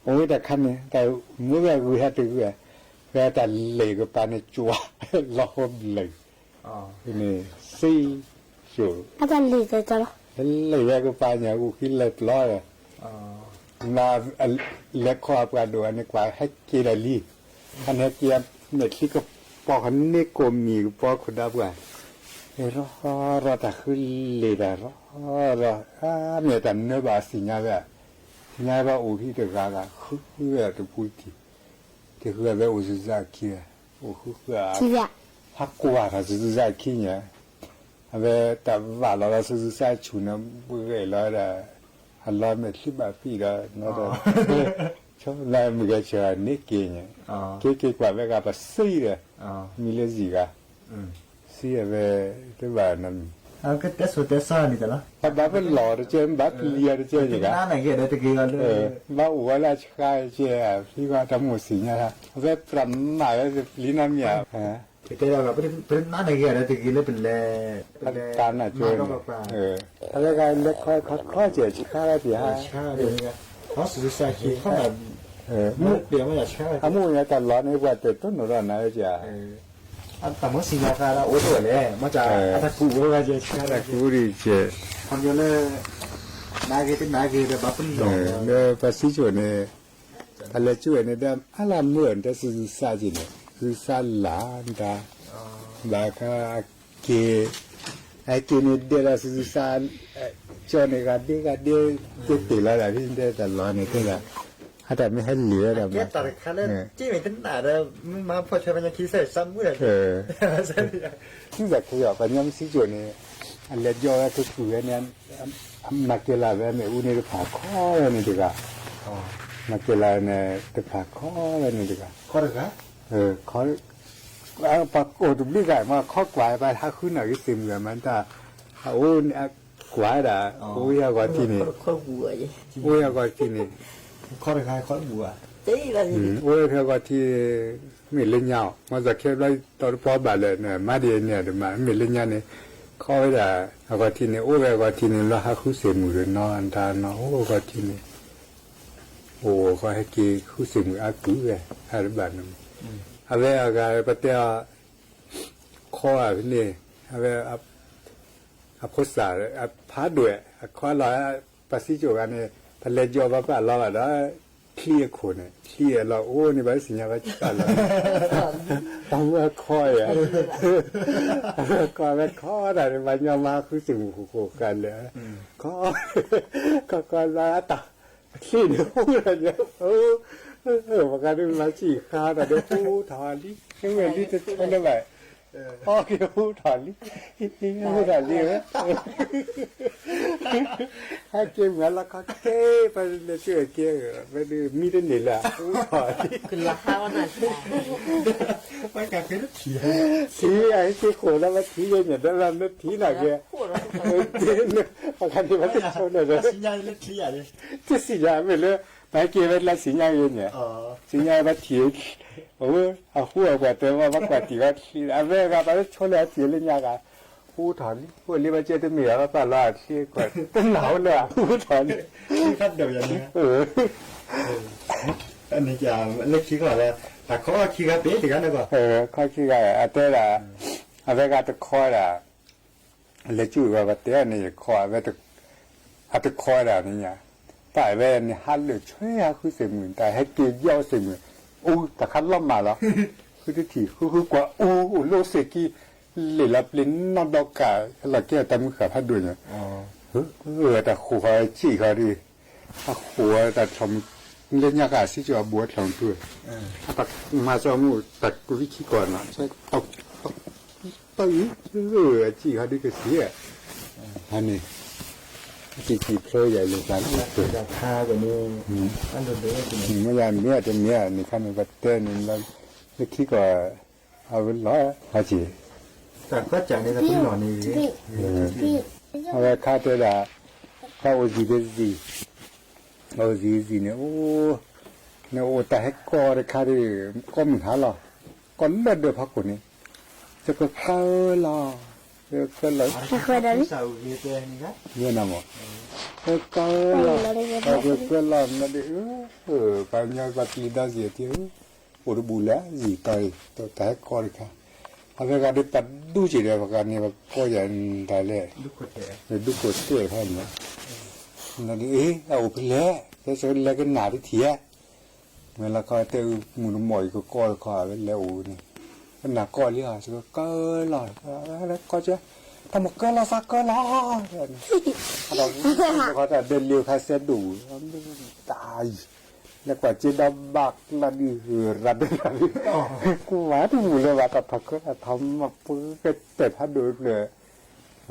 အိၣ်ဝဲတၢ်ခါန့ၣ် တၢ်မၢဝဲဂုာ်ဟဲတဂုာ် ဝဲတၢ်လ့ၣ်ကပၤန့ၣ်ကွၢ် လီၤဃီဘျၢၣ် န့ၣ် စံၣ် ဆိၣ် လ့ၣ်ဝဲကပၤန့ၣ် ဂုာ်ခံလဲၤပျီဒီး လဲၤခီအပှၤဒိၣ်အန့ၣ် ကွၢ်ဟဲက့ၤဒီးလံ အန့ၣ်က့ၤမဲာ်ချံကပီၤ န့ၢ်ကိၣ်မံၤကပီၤခိၣ်ဒၢပှၤ ရီၢ်ရီၢ်တၢ်ဃုလ့ၣ်တၢ်ရီၢ် ရီၢ် အါမ့ၢ်တၢ်နၢဘၣ်အစံၣ်ညါဝဲ သ့ၣ်ညါဘၣ်အိၣ်ဟံၣ်တဂၤဂၤ ဃုဝဲတပူၤတထံၣ် တဃုဝဲအိၣ်စုစၢ်ခံဂၤ အိၣ်ဃုဃု ဟးကွၢ်ထီၣ်စုစၢ်ခံန့ၣ် အဝဲတၢ်ဘၣ်လီၤလီၤစုစၢ်ဆူၣ်န့ၣ် ဘှဲးလီၤဒီး အလီၤမဲာ်ချံဘၣ်ပံၣ်ဒီး ဆိလၢမုၢ်ဂဲၤဆၢန့ၣ်က့ၤန့ၣ် က့ၤက့ၤကွၢ်ဝဲဂၤပစံဒီး မံလၢစံၣ်ဂၤ စံအဝဲ တဘၣ်နီတမံၤ တဲဆိတဲဆီန့ၣ်တလီၤ ဘၣ်ပလီၢ်တကဲ ဘၣ်ပျံၤအီၤတကဲန့ၣ်ဂၤ ဘၣ်အိၣ်ဝဲလၢအဆှါတကဲ ဖံဂၤတၢ်မိၣ်စံၣ်ညါ အဝဲပြးမးဝဲပျံၤနီတမံၤဧါ ပတဲဒီး ပတနာ်န့ၣ်ဂ့ၤဒီးတဂ့ၤလၢပလဲၤ ပလဲၤ တၢ်နာ်ကၠိ အဝဲဂၤလဲၤခီခီခီကဲဆှါဝဲတံၢ်ဟါ အမိၢ်န့ၣ်တၢ်လီၤန့ၣ် ပှၤတဲတိၢ်နီၣ်ထီၣ်နၤဝဲကဲ တၢ်မ့ၢ်စံၣ်ညီၣ်ဃါဒီးအိၣ်တအိၣ်လဲၣ်, မ့ၢ်တၢ်အတၢ်ကူၣ်အိၣ်ဝဲယဲၢ်ဆၢ, တၢ်ကူၣ်အိၣ်ဒံးယဲၢ်, ခီပညီလၢ နါဂ့ၤတနါဂ့ၤဒီးဘၣ်ပလီၢ်, လၢပှၤစံၣ်စိၤန့ၣ် အလဲၤစံၣ်ဝဲန့ၣ်ဒီး အါလၢမုၢ်အီၤန့ၣ် တၢ်စူၤစူၤစါက့ၤန့ၣ် စူၤစါလၢ်တၢ်, ဘၣ်ခါအက့ၤ အက့ၤန့ၣ်ဒဲးဒီးစူၤစူၤစါ, ကၠီန့ၣ်ဂၤဒ့ဂၤဒ့, က့ၤတ့ၢ်လီၤဒၣ်ဖဲဒဲးတၢ်လီၢ်န့ၣ်တဲဒၣ်, အတၢ်မ့ၢ်ဟဲလံၤဝဲဒၣ်မး, တၢ်တခါလၢ က့ၤမ့ၢ်တနၢ်ဒီး မ့ၢ်မၤဖီၣ်ဆၢဖဲညါခံစဲးစၢ်မုၣ်ဒီး, စံၣ်စၢ်ခ့ယီၤ ပှၤညီမ့ၢ်စံၣ်စိၤန့ၣ် အလဲၤကၠီဝဲကကူၣ်ဝဲန့ၣ်, မၤကဲလၢ်ဝဲမ့ၣ်အူန့ၣ်တဖၣ်ခီဝဲန့ၣ်တဂၤ, မၤကဲလၢ်န့ၣ် တဖၣ်ခီဝဲန့ၣ်တဂၤ, ခီတဂၤ, ပှၤအိၣ်တဘျုးဂၤမ့ၢ်ခီကွၢ် ပှၤဟးဃုန့ၢ်ဂ့ၤသ့ၣ်မုၢ်ဂၤမးတၢ်, အအိၣ်ကွၢ်ဒၣ်, အိၣ်ဝဲအဂီၤထံန့ၣ်, အိၣ်ဝဲအဂီၤထံန့ၣ်, အိၣ်ဝဲဖဲအဂီၤထံ မ့ၢ်လၢညါအီၤ မ့ၢ်စီၤခဲဘျီတီတပှီဘၣ်လၢ မၤဒ်န့ၣ်ဒ်မး မ့ၢ်လၢညါန့ၣ်, ခီဝဲဒၣ်, အဂီၤထံန့ၣ် အိၣ်ဝဲအဂီၤထံန့ၣ် လီၤဟးဃုသ့ၣ်မုၢ်ဒီးနီၢ်တၢ်နီၢ် အိၣ်အဂီၤထံန့ၣ်, အိၣ်ဃီဟဲက့ၤဃုသ့ၣ်မုၢ်အါကုၢ်ဝဲ, အါတဘၣ်န့ၣ်, အဝဲအဂၤပတဲအီၤ, ခီဧါဖဲန့ၣ်, အဝဲ အဖိသၣ် အဖးဒိၣ် အခီလီၤ, ပှၤစံၣ်စိၤဂၤန့ၣ် ပလဲၤကၠီဘၣ်ပာ်လီၤဘၣ်ဒီး ချံအခိၣ်န့ၣ် ချံအလီၤအိၣ်န့ၣ် ဘၣ်သ့ၣ်ညါဘၣ်စံၣ်ပာ်လီၤ, အဝဲခီဧါ, ခီဝဲခီတၢ်န့ၣ် ပှၤညီမၤဃုသ့ၣ်မုၢ်ဃိဃိဃာ်လဲၣ်, ခီ, ခီခီလီၤအတၢ်, ချံန့ၣ်ဟူထီၣ်ညါ, ပှၤဂၤဒ်မၤစံၣ်ဃါတၢ်ဒီးဟူထီၣ်လံ, မ့ၢ်လံတဆိလၢၤဘၣ် အီက့ၤဟူထီၣ်လံ, ဟူထီၣ်လံဝဲ, ဟဲက့ၤမုၢ်လီၤခီက့ၤ ပလဲၤဆူအက့ၤ, မံတန့ၢ်လၢၤ ဟူထီၣ်လံ, ထံၣ်အဟဲက့ၤဃိာ်လၢပထံၣ်ယဲၢ်ညါ ဒီးလၢမ့ၢ်ထံၣ်နာ်က့ၤ, ပှၤဂၤဒ်ဘၣ်တဆိလၢၤဒီး တစံၣ်ညါမ့ၢ်လၢ ပဟဲက့ၤဝဲလၢစံၣ်ညါဂ့ၤန့ၣ်, စံၣ်ညါဘၣ်ထံၣ်, အဃိအပှၤတဲဘၣ်ဘၣ်ကွၢ်တံၢ်ဘၣ်ချံ, အဝဲဂၤပှၤလၢဆိလၢအထံၣ်လၢညါဂၤ, ဟူထီၣ်လံ အိၣ်လံဘၣ်ကဲတမ့ၢ်အဘၣ်ပာ်လီၤအချံကွၢ် တနၢ်ဟူလၢၤ ဟူထီၣ်လံ, လၢခံကီၢ်လၢ တၢ်ခီခံဂၤပ့ၤတဂၤန့ၣ်ကီး, ခီခံဂၤ အတဲဒၣ်, အဝဲဂၤတခီဒၣ် လဲၤကၠူၣ်ဝဲပှၤတဲန့ၣ်ယခီ, အတခီဒၣ်န့ၣ်ညါ, တၢ်အဝဲန့ၣ်ဟးလၢာ်ဆွဲဟးဃုသ့ၣ်မုၢ် တၢ်ဟဲက့ၤယီၣ်သ့ၣ်မုၢ်, အူတၢ်ခါလီၤမၢ်လီၤ, ဃုတထံၣ် ဃုဃုကွၢ်အူ အိၣ်လၢစ့ၢ်ကီး, လ့ၣ်လီၤပျ့ၤနီၢ်ဒီကၢ် ဟဲလီၤကဲတၢ်မုၢ်ဃာ်ဖးဒိၣ်ညါ, တၢ်ဃိဃီစံၣ်ဃီဒီး အဃိတၢ်ချီၣ်မုၢ် လၢညါဃာ်စံၣ်ကၠီအဘူးအချီၣ်မုၢ်ထူ, အတၢ်မၤစီမုၢ်တၢ်ကဝံခံကီၢ်နီၤ တၢ်အံၤ အစံၣ်ဃီဒုကစံၣ်, ဟန့ၣ်, စံၣ်စံၣ်ဖျိယၤလၢတၢ်လၢ မ့ၢ်ယၤမ့ၢ်အတမ့ၢ်န့ၣ်ခါန့ၣ် ပတဲန့ၣ် လၢခံကီၢ် အဝဲလီၤဟးက့ၤ, တၢ်ကီၢ်ကးန့ၣ် လၢပလီၢ်န့ၣ် အဝဲခါတဲဒၣ်, တၢ်အိၣ်ဇံၤတဇံၤ, အိၣ်ဇံၤတဇံၤန့ၣ် အိၣ်, န့ၣ်အိၣ်တၢ်ဟဲကီၢ်တခါဒီး ကီၢ်မုၢ်ဟါလီၤ, ကီၢ်လၢၢ်ဒၢးဖီခိၣ်န့ၣ်, တကကၢလီၤ, တကကၢလီၤ, ဝဲနမး, တကၢလီၤ, တကကၢလီၤမးဒီး ပှၤညီပှၤပျံၤဒီးစံးတ့ၢ် အိၣ်တဘူၣ်လၢအစံၣ်တီၤအံၤ တၢ်ဟဲကီၢ်တခါ, အဝဲဂၤဒီးပှၤဒူၣ်စံးဒီး ပှၤဂၤန့ၣ် ပှၤကီၢ်ယၤဒၣ်လဲာ်, ဒူၣ်ခိၣ်တဲာ်ခါန့ၣ်, အ့ အအိၣ်ဖဲလဲၣ်, တဲဆၢလဲၤကနၣ်တထံၣ်ဧါ, မ့ၢ်လီၤခီတဲအုး မုၢ်တမီၢ်အံၤကကီၢ်တခီ အဝဲလဲၤအိၣ်န့ၣ်, ကနၣ်ကီၢ်လံဧါ, ကၢလီၤ, ကီၢ်ကၢ, တၢ်မ့ၢ်ကၢလီၤသးကၢလီၤ, တၢ်ဒဲးလ့ခါစဲဒိၣ်ဝဲ, တၢ် လဲၤကွၢ်စ့ဒီးဘၣ်ကျီဒုး ရၤဒိၣ်လီၤဒုး, ကွၢ်တမုာ်လၢၤဘၣ် တၢ်ထီၣ်ကၢတၢ်ထီၣ်မၤပှဲၤကတဲာ်ဖးဒိၣ်ဖျၢၣ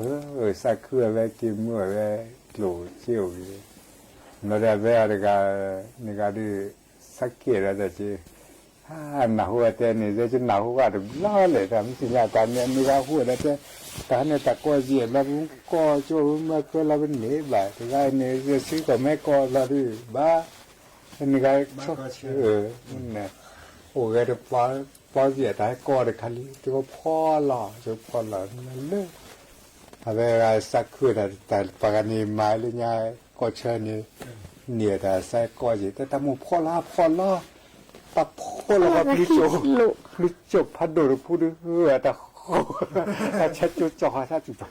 ်, စးခုအဝဲက့ၤမုာ်အဝဲကျိၣ်စ့အိၣ်, ဘျီဒီးအဝဲအတဂၤ, န့ၣ်ဂၤဒုး, စးကဲဒီးတၢ်စ့, နၢ်ဟူအတဲန့ၣ် ယဲယနၢ်ဟူဘၣ်တဘျီလဲၣ် တၢ်မ့ၢ်သ့ၣ်ညါတၢ်န့ၣ် န့ၢ်ဂၤဟူဝဲဒီးတဲ, တၢ်ဟဲန့ၣ်တၢ်ကီၢ်စ့ၢ်ဘျီ ပကီၢ်ကၠိမၤကၢလီၤပန့ၢ်ဘၣ် တဂၤန့ၣ် ယဲစ့ကီၢ်မ့ၢ်ကီၢ်လီၤဒုးဘၣ်, န့ၢ်ဂၤ, အိၣ်ဂဲၤတပီစ့ၢ် တၢ်ဟဲကီၢ်တခါလံ တကဖီလီၤ တကဖီလီၤလၢ အဝဲဂၤစးခုတၢ် တၢ်ပှၤဂၤန့ၣ်မၤလၢညါ ကီၢ်ဆၢန့ၣ် န့ၢ်တၢ်စးကီၢ်စ့ၢ် တၢ်တၢ်မိၣ်ဖီလီၤဖီလီၤ, တၢ်ဖီၣ်လီၤဃီ ဖျုကၠိာ်ဖးဒိၣ်တဖုဒုး တၢ်ဃိ တၢ်ဆဲးကၠိာ်ကၠီၣ်ဃီဆါ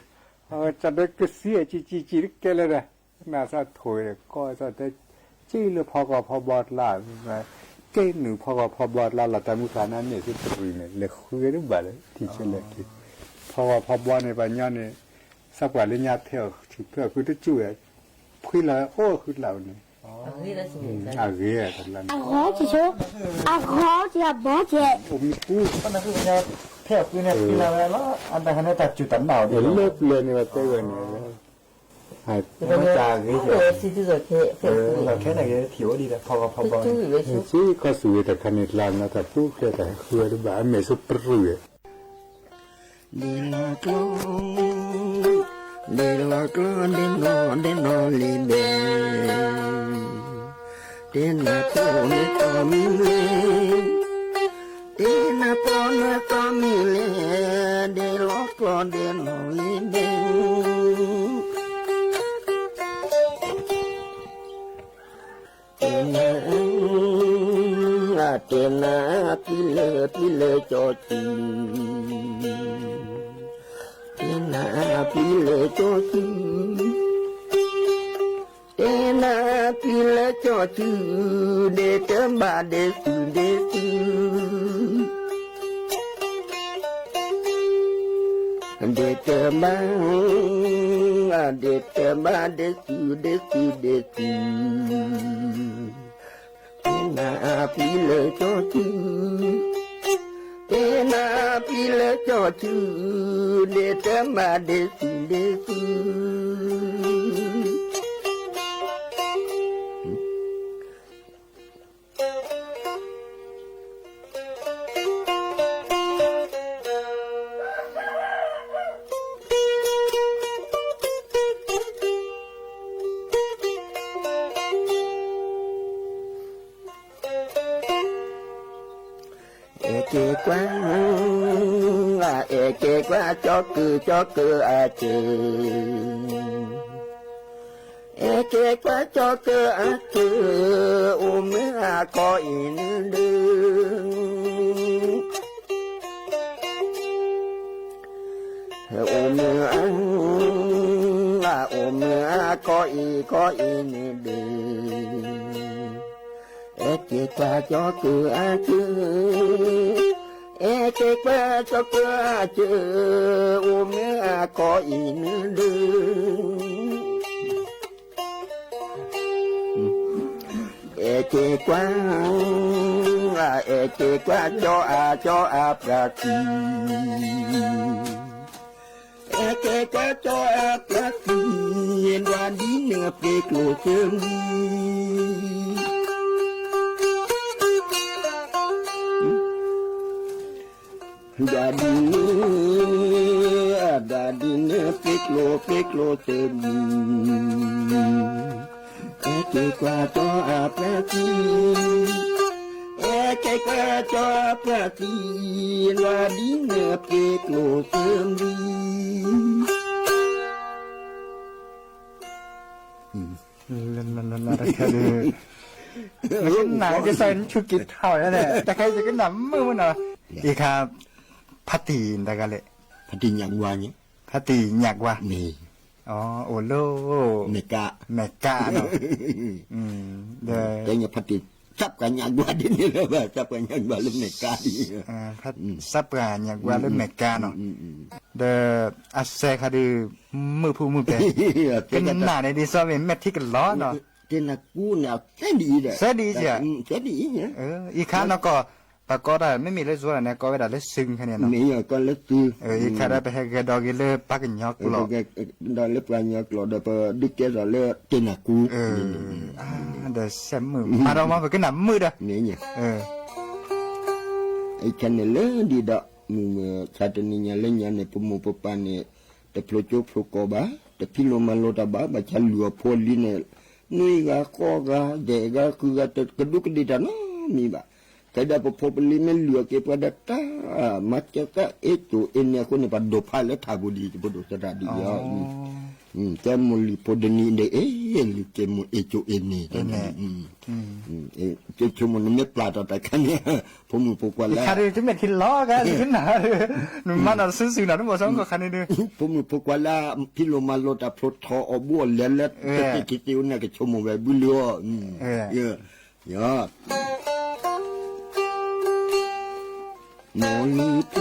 ကၠူၣ်ကၠီၣ် ကၠီၣ်ဒၢကသံအကံကံကံတကဲလၢာ်ဒီး နၢ်သးထိၣ်ဝဲဒီး ကီၢ်သီၣ်တဲ က့လၢဖီကီၢ်ဖီဘီကျါ က့နုာ်ဖီကီၢ်ဖီဘီကျါလီၤ တၢ်မုၢ်ဃာ်နါန့ၣ်သုတရံးန့ၣ် လဲၤဃုဝဲတဘၣ်လၢ ထံဆၢလဲၤထံ ဖီကီၢ်ဖီဘီန့ၣ် ပှၤညီန့ၣ် သးပှၢ်လၢညါဖဲအီၣ်ဆူၣ်ဖဲအီၣ်ဃုတကၠူၣ်ဝဲ ဖှံလီၤအိၣ်ဃုတလးဝဲန့ၣ် အဂ့ၤတလးန့ၣ် အဂ့ၤဆိ အဂီၤကဲအဘီကဲ အိၣ်မူပူ ဖဲအီၣ်ဃုန့ၣ်ဖှံလီၤဝဲလီၤ အတၢ်ခါန့ၣ်တၢ်စူၢ်တၢ်နာ်အီၤဒ်လၢပျၢၤန့ၣ် ပှၤတဲဝဲန့ၣ် တၢ်ဂ့ၤ ခဲတၢ်ဂ့ၤထံၣ်အိၣ်ဒံးဒီး ဖီကီၢ်ဖီဘီ က့ခီဆူၣ်ဝဲတၢ်ခါန့ၣ် ကျါနီၤတၢ်ပူၤဖျဲးတၢ်ဟဲဃုဝဲတဘၣ် အမဲာ်ဆိပရူၢ်ဝဲ ဒ့လီၤကျီ ဒ့လီၤကျီ ဒ့နီၢ်ဒ့နီၢ်လံဘဲ တ့နၤဖိနသီမံၤလဲၣ် တ့နၤဖိနသီမံၤလဲၣ် ဒ့လီၤကျီ ဒ့နီၢ်လံဘဲ တ့နၤ တ့နၤ ပံလၢ ပံလၢကၠီစု တ့နၤ ပံလၢကၠီစု တ့နၤ ပံလၢကၠီစု ဒ့တဘၣ်ဒ့စုဒ့စု ဒ့တဘၣ် ဒ့တဘၣ် ဒ့စု ဒ့စု ဒ့စု တ့နၤပံလၢကၠီစု တ့နၤပံလၢကၠီစု ဒ့တဘၣ် ဒ့စု ဒ့စု အဲၣ်က့ၤကွၢ် အဲၣ်က့ၤကွၢ် ကၠီကၢၤ ကၠီကၢၤအစၢၤ အဲၣ်က့ၤကွၢ် ကၠီကၢၤအစၢၤ အိၣ်မုာ်အကီၢ်အံၤန့ၣ်ဒုး အိၣ်မုာ်အ ကီၢ်အံၤ ကီၢ်အံၤန့ၣ်ဒုး အဲၣ်က့ၤကွၢ် ကၠီကၢၤအစၢၤ အဲၣ်က့ၤကွၢ် ကၠီကၢၤအစၢၤ အိၣ်မုာ်အကီၢ်အံၤန့ၣ်ဒုး အဲၣ်က့ၤကွၢ် အဲၣ်က့ၤကွၢ် ကၠီအ ကၠီအပှၤသံ အဲၣ်က့ၤကွၢ် ကၠီအပှၤသံ ဒွးဒ်န့ၣ်ပှ့ၤကျိၣ်စၢၤမံၤ ဒွးဒ်န့ၣ် ဒွးဒ်န့ၣ် ပှ့ၤကျိၣ် ပှ့ၤကျိၣ်စၢၤမံၤ အဲၣ်က့ၤကွၢ် ကၠီအပှၤသံ အဲၣ်က့ၤကွၢ် ကၠီအပှၤသံ ဒွးဒ်န့ၣ်ပှ့ၤကျိၣ်စၢၤမံၤ လၢနၤတခါဒီး နကနၣ်က့ၤစၢ်နဆူၣ်က့ၤထီၣ်န့ၣ် တခါယကနၣ်မုာ်မုာ်နီၤ အံၤခါ ဖါတံၢ်တဂၤလဲၣ် ဖါတံၢ်ညၣ်ကွါန့ၣ် ဖါတံၢ်ညၣ်ကွါ အိၣ်လၢ မဲာ်ကါ မဲာ်ကါနီၤ ဒီး ဖါတံၢ် သးပှၢ်ညၣ်ကွါဒ်န့ၣ်လၢၤဘၣ် သးပှၢ်ညၣ်ကွါလၢမဲာ်ကါ သးပှၢ်ညၣ်ကွါလၢမဲာ်ကါနီၤ ဒီးအစဲးခါဒီး မုာ်ဖုမုာ်ပဲာ် ကနၣ်န့ၣ်ဒ်သိးမ့ၢ်မဲာ်ထံကလီၤနီၤ တ့နၤကူန့ၣ် အသဲဒ်အံၤဒီး သဲဒ်အံၤ အံၤခါနီၢ်ကီၢ် ပှၤကိးတၢ် မ့မ့ၢ်လၢယိၤန့ၣ် ကိးဝဲဒၣ်လၢစုခါန့ၣ်နီၤ မ့ၢ်ကီးလၢစု အံၤခါဒီးပဟဲဂဲၤဒီးက့ၤလၢပှၤကညီကျိာ် ဒီးလၢပှၤကညီကျိာ်ဒီး ပဒုးကဲထီၣ်လၢတ့နၤကူ ဒီးစဲးမုာ် မၤဒီးမ့ၢ်ပကနၣ်မုာ်ဒီး အံၤခါန့ၣ်လၢဒ်ဒီး မုၢ်မဆါတနံၤညါလၢညါန့ၣ် ပမိၢ်ပပၢ်န့ၣ် တဖျိကၠိဖျိကီးဘၣ်, တဖံးလိာ်မၤလိာ်တၢ်ဘၣ်, ဘၣ်ဆၣ်လုၢ်အီၤဖိအလံၤန့ၣ် နွံဂၤဃိးဂၤ ဒဲးဂၤဃုဂၤ တကဒူးကဒ့ၣ်တၢ်နီတမံၤဘၣ်. ကဲဒၣ်ပဖိပလံၤမ့ၢ်လုၢ်အီၤက့ၤပှၤဒီးတၢ် မၤစၢၤသးအ့ၣ်ကိၣ်အ့ၣ်န့ၣ်အဃိန့ၣ် ပှၤဒိးဖးလၢထးပူၤဒ်အံၤ ပဒိၣ်စတၢ်ဒ်အံၤအီၤ တဲမိၢ်လံၤဖိဒၣ်နံၤဒၣ်အ့ၣ်, လံၤကဲမိၢ်အ့ၣ်ကၠိအ့ၣ်န့ၣ်, ကဲဆိကမိၣ်နမ့ၢ်ပျၢ်ထီၣ်တၢ်ခါန့ၣ်, ဖိမုၣ်ဖိခွါလၢ နမၤနီၢ်တစုစုနီၤ တဘၣ်စီကီၢ်ခါန့ၣ်ဒီး, ဖိမုၣ်ဖိခွါလၢ ဖံလိၣ်မၤလိာ်တၢ်ဖျိထီၣ်အီၤဘိအလဲၤလၢ တသ့ၣ်က့ၤသ့ၣ်အိၣ်န့ၣ် ကဆိကမိၣ်ဝဲဘုလၢအီၤ, မိၢ်လံၤဖိ, မိၢ်လံၤ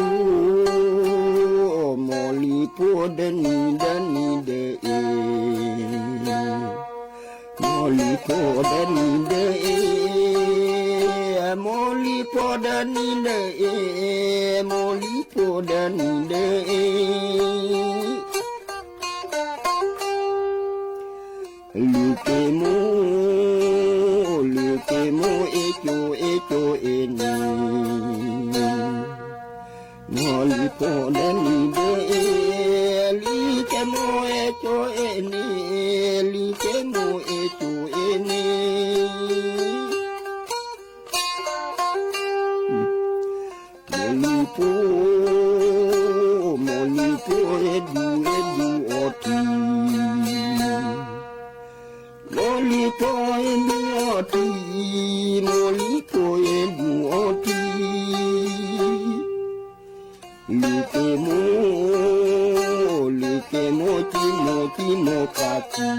ဖိဒၣ်နံၤဒၣ်နံၤဒၣ်အ့ၣ်, မိၢ်လံၤဖိဒၣ်နံၤဒၣ်အ့ၣ်, မိၢ်လံၤဖိဒၣ်နံၤဒၣ်အ့ၣ်, မိၢ်လံၤဖိဒၣ်နံၤဒၣ်အ့ၣ် လံၤကဲမိၢ်, လံၤကဲမိၢ်အ့ၣ်ကၠိအ့ၣ်ကၠိအ့ၣ်န့ၣ်, မိၢ်လံၤဖိဒၣ်နံၤဒၣ်အ့ၣ်, လံၤကဲမိၢ်အ့ၣ်ကၠိအ့ၣ်န့ၣ်, လံၤကဲမိၢ်အ့ၣ်ကၠိအ့ၣ်န့ၣ် မိၢ်လံၤဖိ, မိၢ်လံၤဖိအဲၣ်ဒူအဲၣ်ဒူအီၤထံ, မိၢ်လံၤဖိအဲၣ်ဒူအီၤထံ, မိၢ်လံၤဖိအဲၣ်ဒူအီၤထံ, လံၤကဲမိၢ်, လံၤကဲမိၢ်ကံမိၢ်ကံမိၢ်ပှၢ်ထံ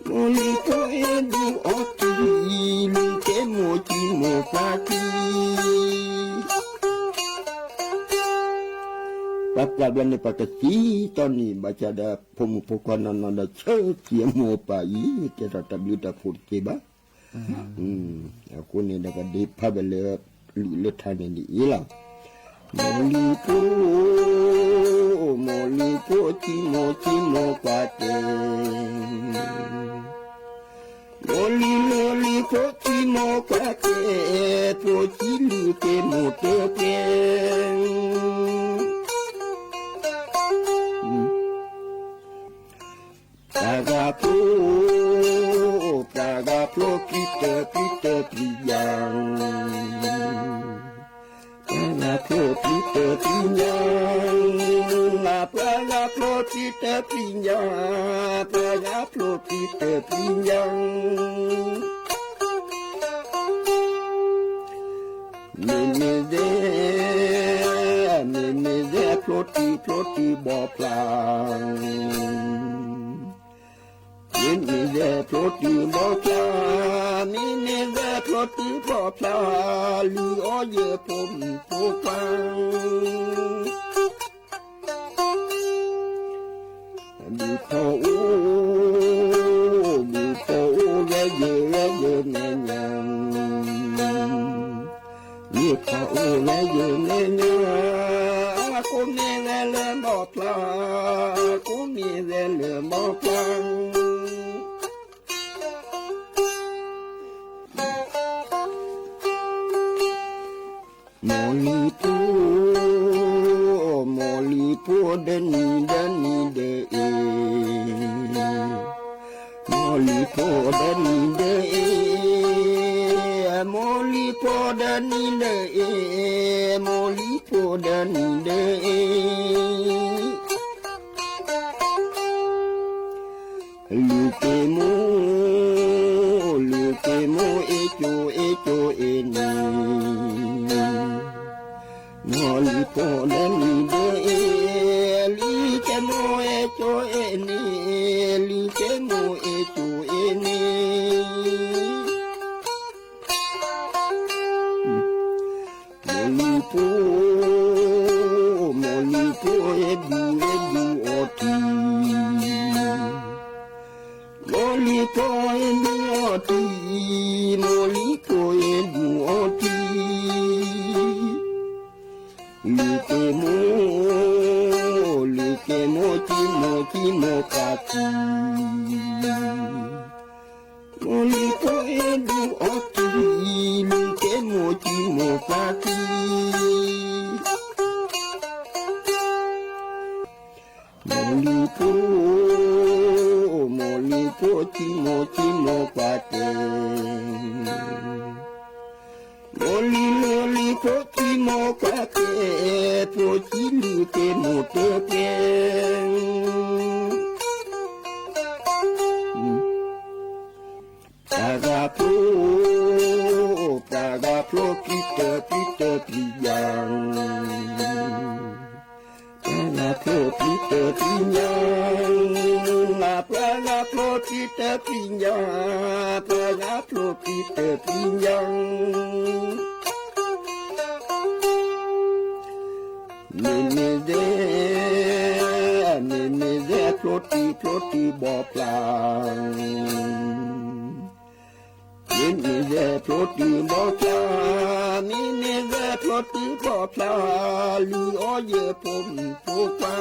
မိၢ်လံၤဖိအဲၣ်ဒူအီၤထံ, လံၤကဲမိၢ်ကံမိၢ်ပှၢ်ထံ, ပှၤပှၢ်ဘျီန့ၣ် ပှၤကသံတီနံၤ ဘၣ်ဆၣ်ဒီး ဖိမုၣ်ဖိခွါနီၢ်နီၢ်ဒီး ဆၢက့ၤအမိၢ်အပၢ်အံၤ ကဲထီၣ်တၢ်ဘျုးတၢ်ဖှိၣ်တက့ၢ်ဘၣ်. အဃိန့ၣ်ဒီး ပဒ့ဖးဝဲလၢ လံာ်လၢထါန့ၣ်ဒ်အံၤလီၤ. မိၢ်လံၤဖိ, မိၢ်လံၤဖိ ထံမိၢ်ထံမိၢ်ပှၢ်တဲ, မိၢ်လံၤ မိၢ်လံၤဖိ ထံမိၢ်ပှၢ်တဲ, ဖိဆံးလံၤကဲမိၢ်တဲတဲ တဂၤဖျိ, တဂၤဖျိ ပျံၤတၢ်ပျံၤတၢ်ပျံၤယၤ, တဂၤဖျိ ပျံၤတၢ်ပျံၤယၤ, ပှၤဂၤဖျိ ပျံၤတၢ်ပျံၤယၤ, ပှၤဂၤဖျိ ပျံၤတၢ်ပျံၤယၤ မ့မ့ၢ်ဒဲ, မ့မ့ၢ်ဒဲဖျိတုၤဖျိတုၤဘီဖျါ, မ့မ့ၢ်ဒဲဖျိတုၤဘီဖျါ, မ့မ့ၢ်ဒဲဖျိတုၤဘီဖျါ, လုၢ်အီၣ်ယဖိမုၣ်ဖိခွါ ဘုဖီအိၣ်, ဘုဖီအိၣ်ဂဲၤယဲၤဂဲၤယဲၤမဲာ်ညါ, ဘုဖီအိၣ်ဂဲၤယဲၤမဲာ်ညါ, ကိးမ့ၢ်ဝဲလၢဘီဖျါ, ကိးမ့ၢ်ဝဲလၢဘီဖျါ မိၢ်လံၤဖိ, မိၢ်လံၤဖိဒီနံၤဒီနံၤဒီးအ့ၣ်, မိၢ်လံၤဖိဒီနံၤဒီးအ့ၣ်, မိၢ်လံၤဖိဒီနံၤဒီးအ့ၣ်, မိၢ်လံၤဖိဒီနံၤဒီးအ့ၣ် လံၤကဲမိၢ်, လံၤကဲမိၢ်အ့ၣ်ကၠိအ့ၣ်ကၠိအ့ၣ်န့ၣ်, မိၢ်လံၤဖိဒီနံၤဒီးအ့ၣ်, လံၤကဲမိၢ်အ့ၣ်ကၠိအ့ၣ်န့ၣ်, လံၤကဲမိၢ်အ့ၣ်ကၠိအ့ၣ်န့ၣ် မိၢ်လံၤဖိ, မိၢ်လံၤဖိအဲၣ်ဒူအဲၣ်ဒူအီၤထံ, မိၢ်လံၤဖိအဲၣ်ဒူအီၤထံ, မိၢ်လံၤဖိအဲၣ်ဒူအီၤထံ, လံၤကဲမိၢ်, လံၤကဲမိၢ်ထံမိၢ်ထံမိၢ်ပှၢ်ထံ မိၢ်လံၤဖိအဲၣ်ဒူအီၤထံ, လံၤကဲမိၢ်ထံမိၢ်ပှၢ်ထံ, မိၢ်လံၤဖိ, မိၢ်လံၤဖိထံမိၢ်ထံမိၢ်ပှၢ်ထံ, မိၢ်လံၤ, မိၢ်လံၤ ဖိသံမိၢ်ခွါသ့ၣ်, ဖိသံလုၢ်သ့ၣ်မိၢ်တကဲ, ပှၤဂၤဖျိ, ပှၤဂၤဖျိပျံၤတၢ်ပျံၤတၢ်ပျံၤယၤ, ပှၤဂၤဖျိပျံၤတၢ်ပျံၤညါ, ပှၤဂၤဖျိပျံၤတၢ်ပျံၤညါ, ပှၤဂၤဖျိပျံၤတၢ်ပျံၤညါ မ့မ့ၢ်ဒဲ, မ့မ့ၢ်ဒဲဖျိတံၢ်ဖျိတံၢ်ဘီဖျါ, မ့မ့ၢ်ဒဲဖျိတံၢ်ဘီဖျါ, မ့မ့ၢ်ဒဲဖျိတံၢ်ဘီဖျါ, လုၢ်အီၣ်ယဲၢ်ဖိမုၣ်ဖိခွါ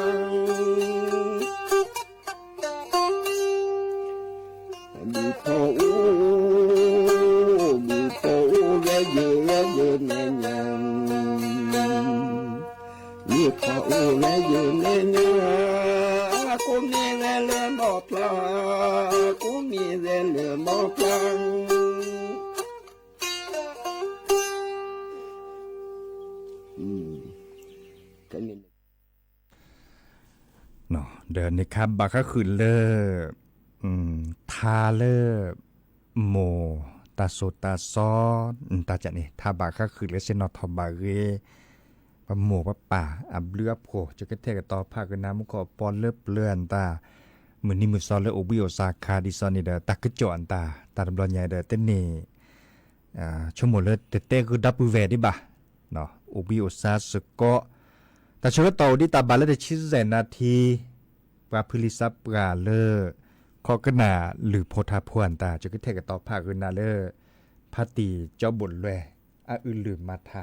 ဘုဖီအိၣ်, ဘုဖီအိၣ်ဝဲယဲၢ်ဝဲယဲၢ်မဲာ်ညါ, ဘုဖီအိၣ်ဝဲယဲၢ်မဲာ်ညါ, ကိးမ့ၢ်ဝဲလၢဘီဖျါ, ကိးမ့ၢ်ဝဲလၢဘီဖျါ ဒီးန့ၣ်ခါဘၣ်ဃးဃုာ်လၢ ထါလၢ မိၢ်တၢ်စိၤတၢ်စီ, တၢ်န့ၣ် ထါဘၣ်ဃးဃုာ်လၢစ့ၢ်နီၤထီၣ်ဘၣ်ဂ့ၤ ပမိၢ်ပပၢ်အဘျုးအဖှိၣ် ကကထဲကတီၤဖးကနၣ်မူခိၣ်ပီလၢပျၢၤအတၢ် မုၢ်နံၤမုၢ်သီလၢအိၣ်ဘှံးအိၣ်ဆါခါဒ်သိးန့ၣ်ဒီး တၢ်ကစီၣ်အတၢ် တၢ်တဘျီညါဒီး တန့ၢ် ဆိကမိၣ်လၢတတဲဂုာ်ဒီပုၢ်ဝဲၢ်ဒံးဘၣ်, အိၣ်ဘှံးအိၣ်ဆါစ့ၢ်ကီး, တၢ်ဆၢကတီၢ်အိၣ်ဒံးတၢ်ဘၣ်လၢတဆံယဲၢ်နၣ်ထံ ပှၤဖုလံၤစးပှၢ်လၢ ခိးကနၣ်လုၢ်ဖိထါဖိအတၢ် ကကထဲကတီၤဖးကနၣ်လၢ ဖါတံၢ်ကၠီဘိၣ်လွဲၢ် အအုၣ်လုၢ်မၤထါ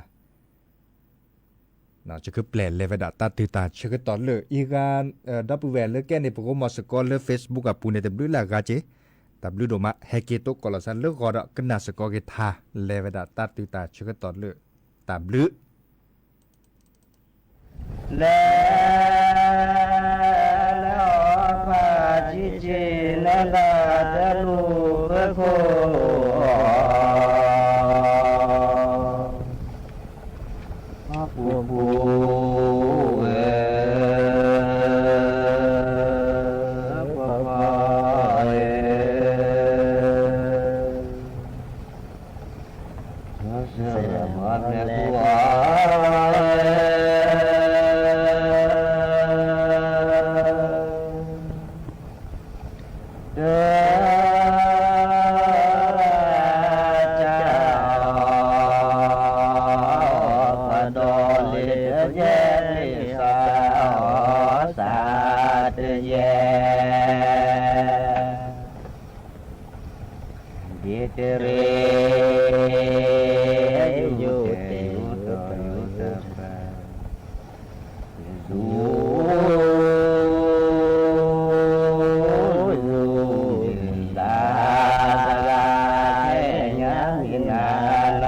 ကကပျဲၢ်လဲၤဝဲဒၣ်တၢ်တုၤတၢ်ဆၢကတီၢ်လၢအံၤဂၤ, ဒီပုၢ်ဝဲၢ်လၢကဲန့ၣ် ပကမၤစ့ၢ်ကီးလၢ Facebook အပူၤန့ၣ် တဘျုးလၢအဂၤက့ၤ, တၢ်ဘျုးဒိၣ်မး ဟဲက့ၤတိကိးလီၤသးလၢဂီၤဒီးကနၣ်စ့ၢ်ကီးက့ၤထါ လဲၤဝဲဒၣ်တၢ်တုၤတၢ်ဆၢကတီၢ်လၢ တၢ်ဘျုး လဲၤ လဲၤအီၤဖးဆံးဆံး နလၢတလူၤဖၢခိၣ် ပူၤပူၤဝဲ ပပၢ်ဧၢ ဆၢမၤဘျဲၣ်ပူၤဧၢ တၢ် ပဒီလ့ၣ်တယဲၢ်လ့ၣ် သးအီၣ်သးတယဲၢ် ဒ်တရ့ ယူၤတယူၤတပၤ ယူၤ ယူၤ ယူၤ သးသး ခဲညါမံၤနၤ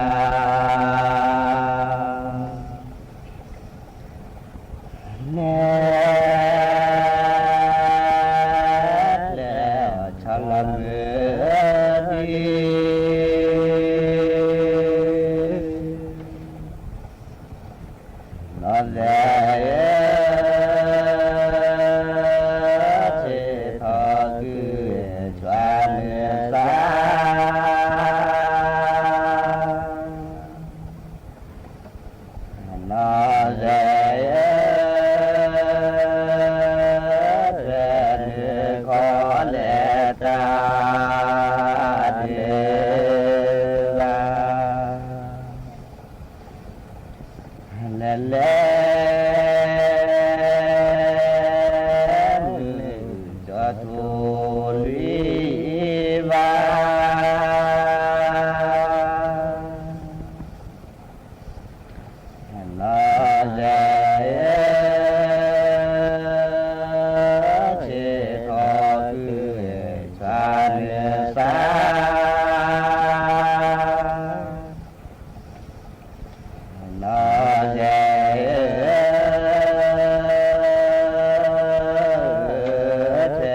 နၤ လဲၤ လဲၤ ဆီလီၤမုၢ်ဒံး နီၢ်သဲးဧၢ ဆ့ၣ်ထီၣ်ကုၢ် ဆွးနုာ်သး နီၢ်သဲးဧၢ သဲနုာ်ခီလဲၤတၢ်ဒုးလၢ် လဲၤလဲၤ မုၢ်ကၠီထူလွံၢ်ဘၣ် နီၢ်သဲးဧၢ ဆ့ၣ်ထီၣ်ကုၢ် ဆွးနုာ်သး နီၢ်သဲးဧၢ သဲ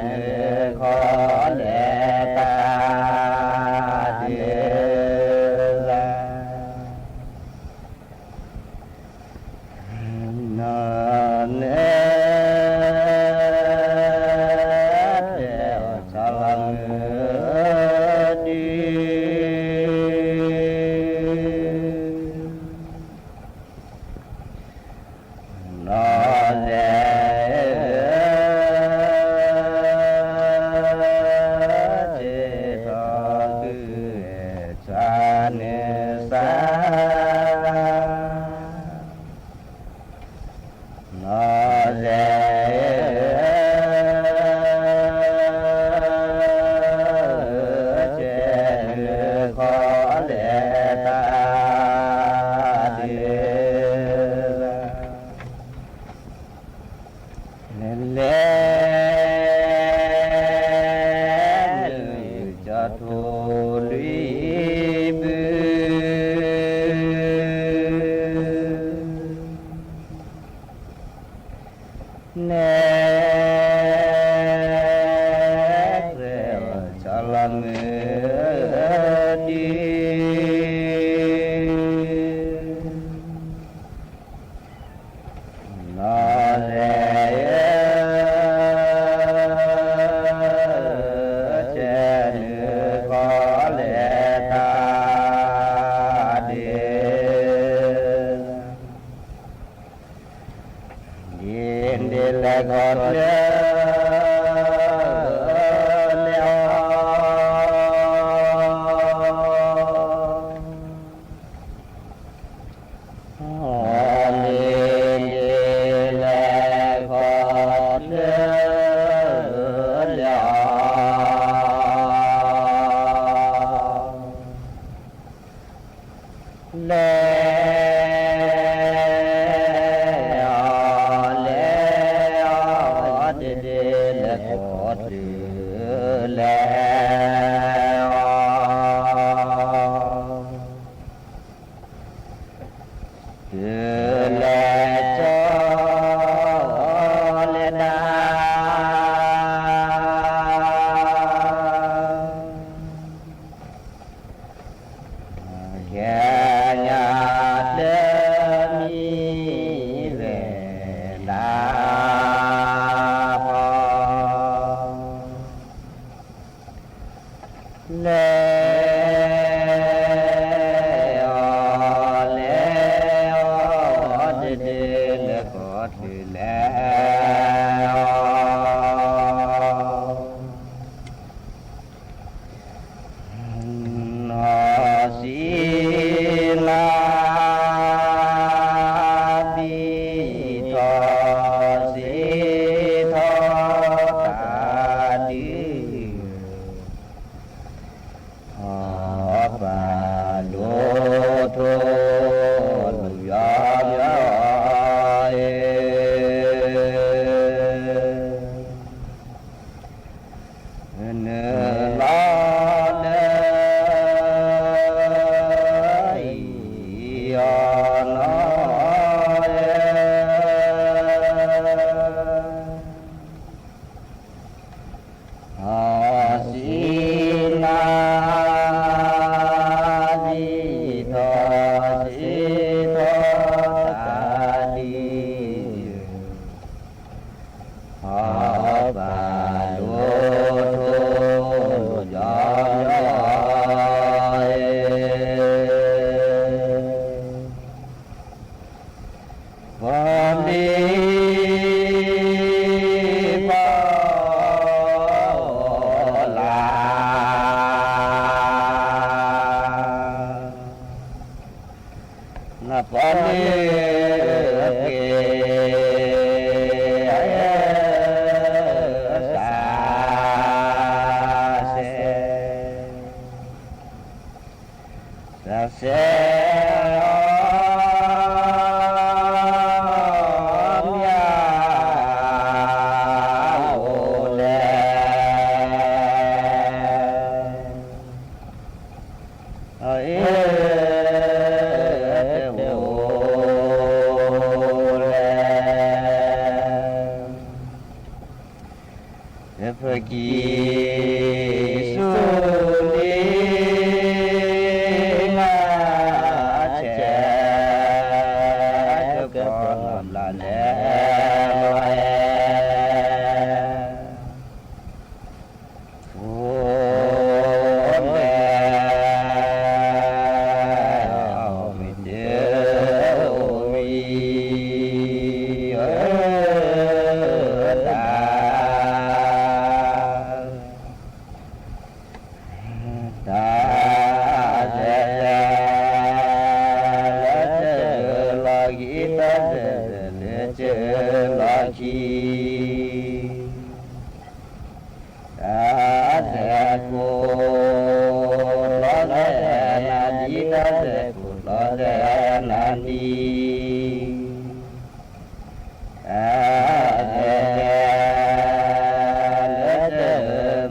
နုာ်ခီလဲၤတၢ်ဒုးလၢ် လဲၤခီၣ်ဖျၢၣ်လဲၤအီၤ အီၤန့ၣ် လဲၤခီၣ်ဖျၢၣ်လဲၤအီၤ လဲၤအီၤလဲၤအီၤ တဒုလဲၤခီၣ်ဖျၢၣ်လဲၤအီၤ တုၤလဲၤကၠီလဲၤဒၣ် ခဲညါတမံၤဝဲဒၣ်ဖီ လဲၤအီၤလဲၤအီၤ တဒုလဲၤခီၣ်ဖျၢၣ်လဲၤအီၤ နီၢ်ဆံးနါ ဘံၣ်ထီၣ်စံးထီၣ်တၢ်ဒုး အီၣ်ပာ်ဒိၣ်ထီၣ် လူၤယီၤယီၤအံၤ နုာ်လီၤလၢအံၤအီၤနီၤ အီၣ်စံနါ ဘံၣ်ထီၣ်စံးထီၣ်တၢ်ဒုး အီၣ်ပာ်ဒိၣ်ထီၣ် လူၤယီၤယီၤအံၤ ပီၣ်လံပီၣ်လၢ် နပီၣ်လံက့ၤ တၢ်ဆဲး တၢ်ဆဲးအီၤ မ့ၢ်အိၣ်လဲၣ် အ့ တအိၣ်လဲၣ် တဖၢကံၢ်ဆူၣ်လံ နါဆဲး ကပီၤဘျးလဲၤလီၤ အိၣ်လဲၣ် အိၣ်ဝံၤတအိၣ်ဝံၤ တၢ် တၢ်ဆဲးဆဲး လၢဆၢလီၤခံ တၢ်ဆဲးဆဲး လၢဆၢလီၤခံ တၢ်ဆဲးကိၣ် လီၤဆဲးနၤဒ် တၢ်ဆဲးကိၣ်လီၤဆဲးနၤဒ် တၢ်ဆဲးဆဲး လၢဆၢမဲာ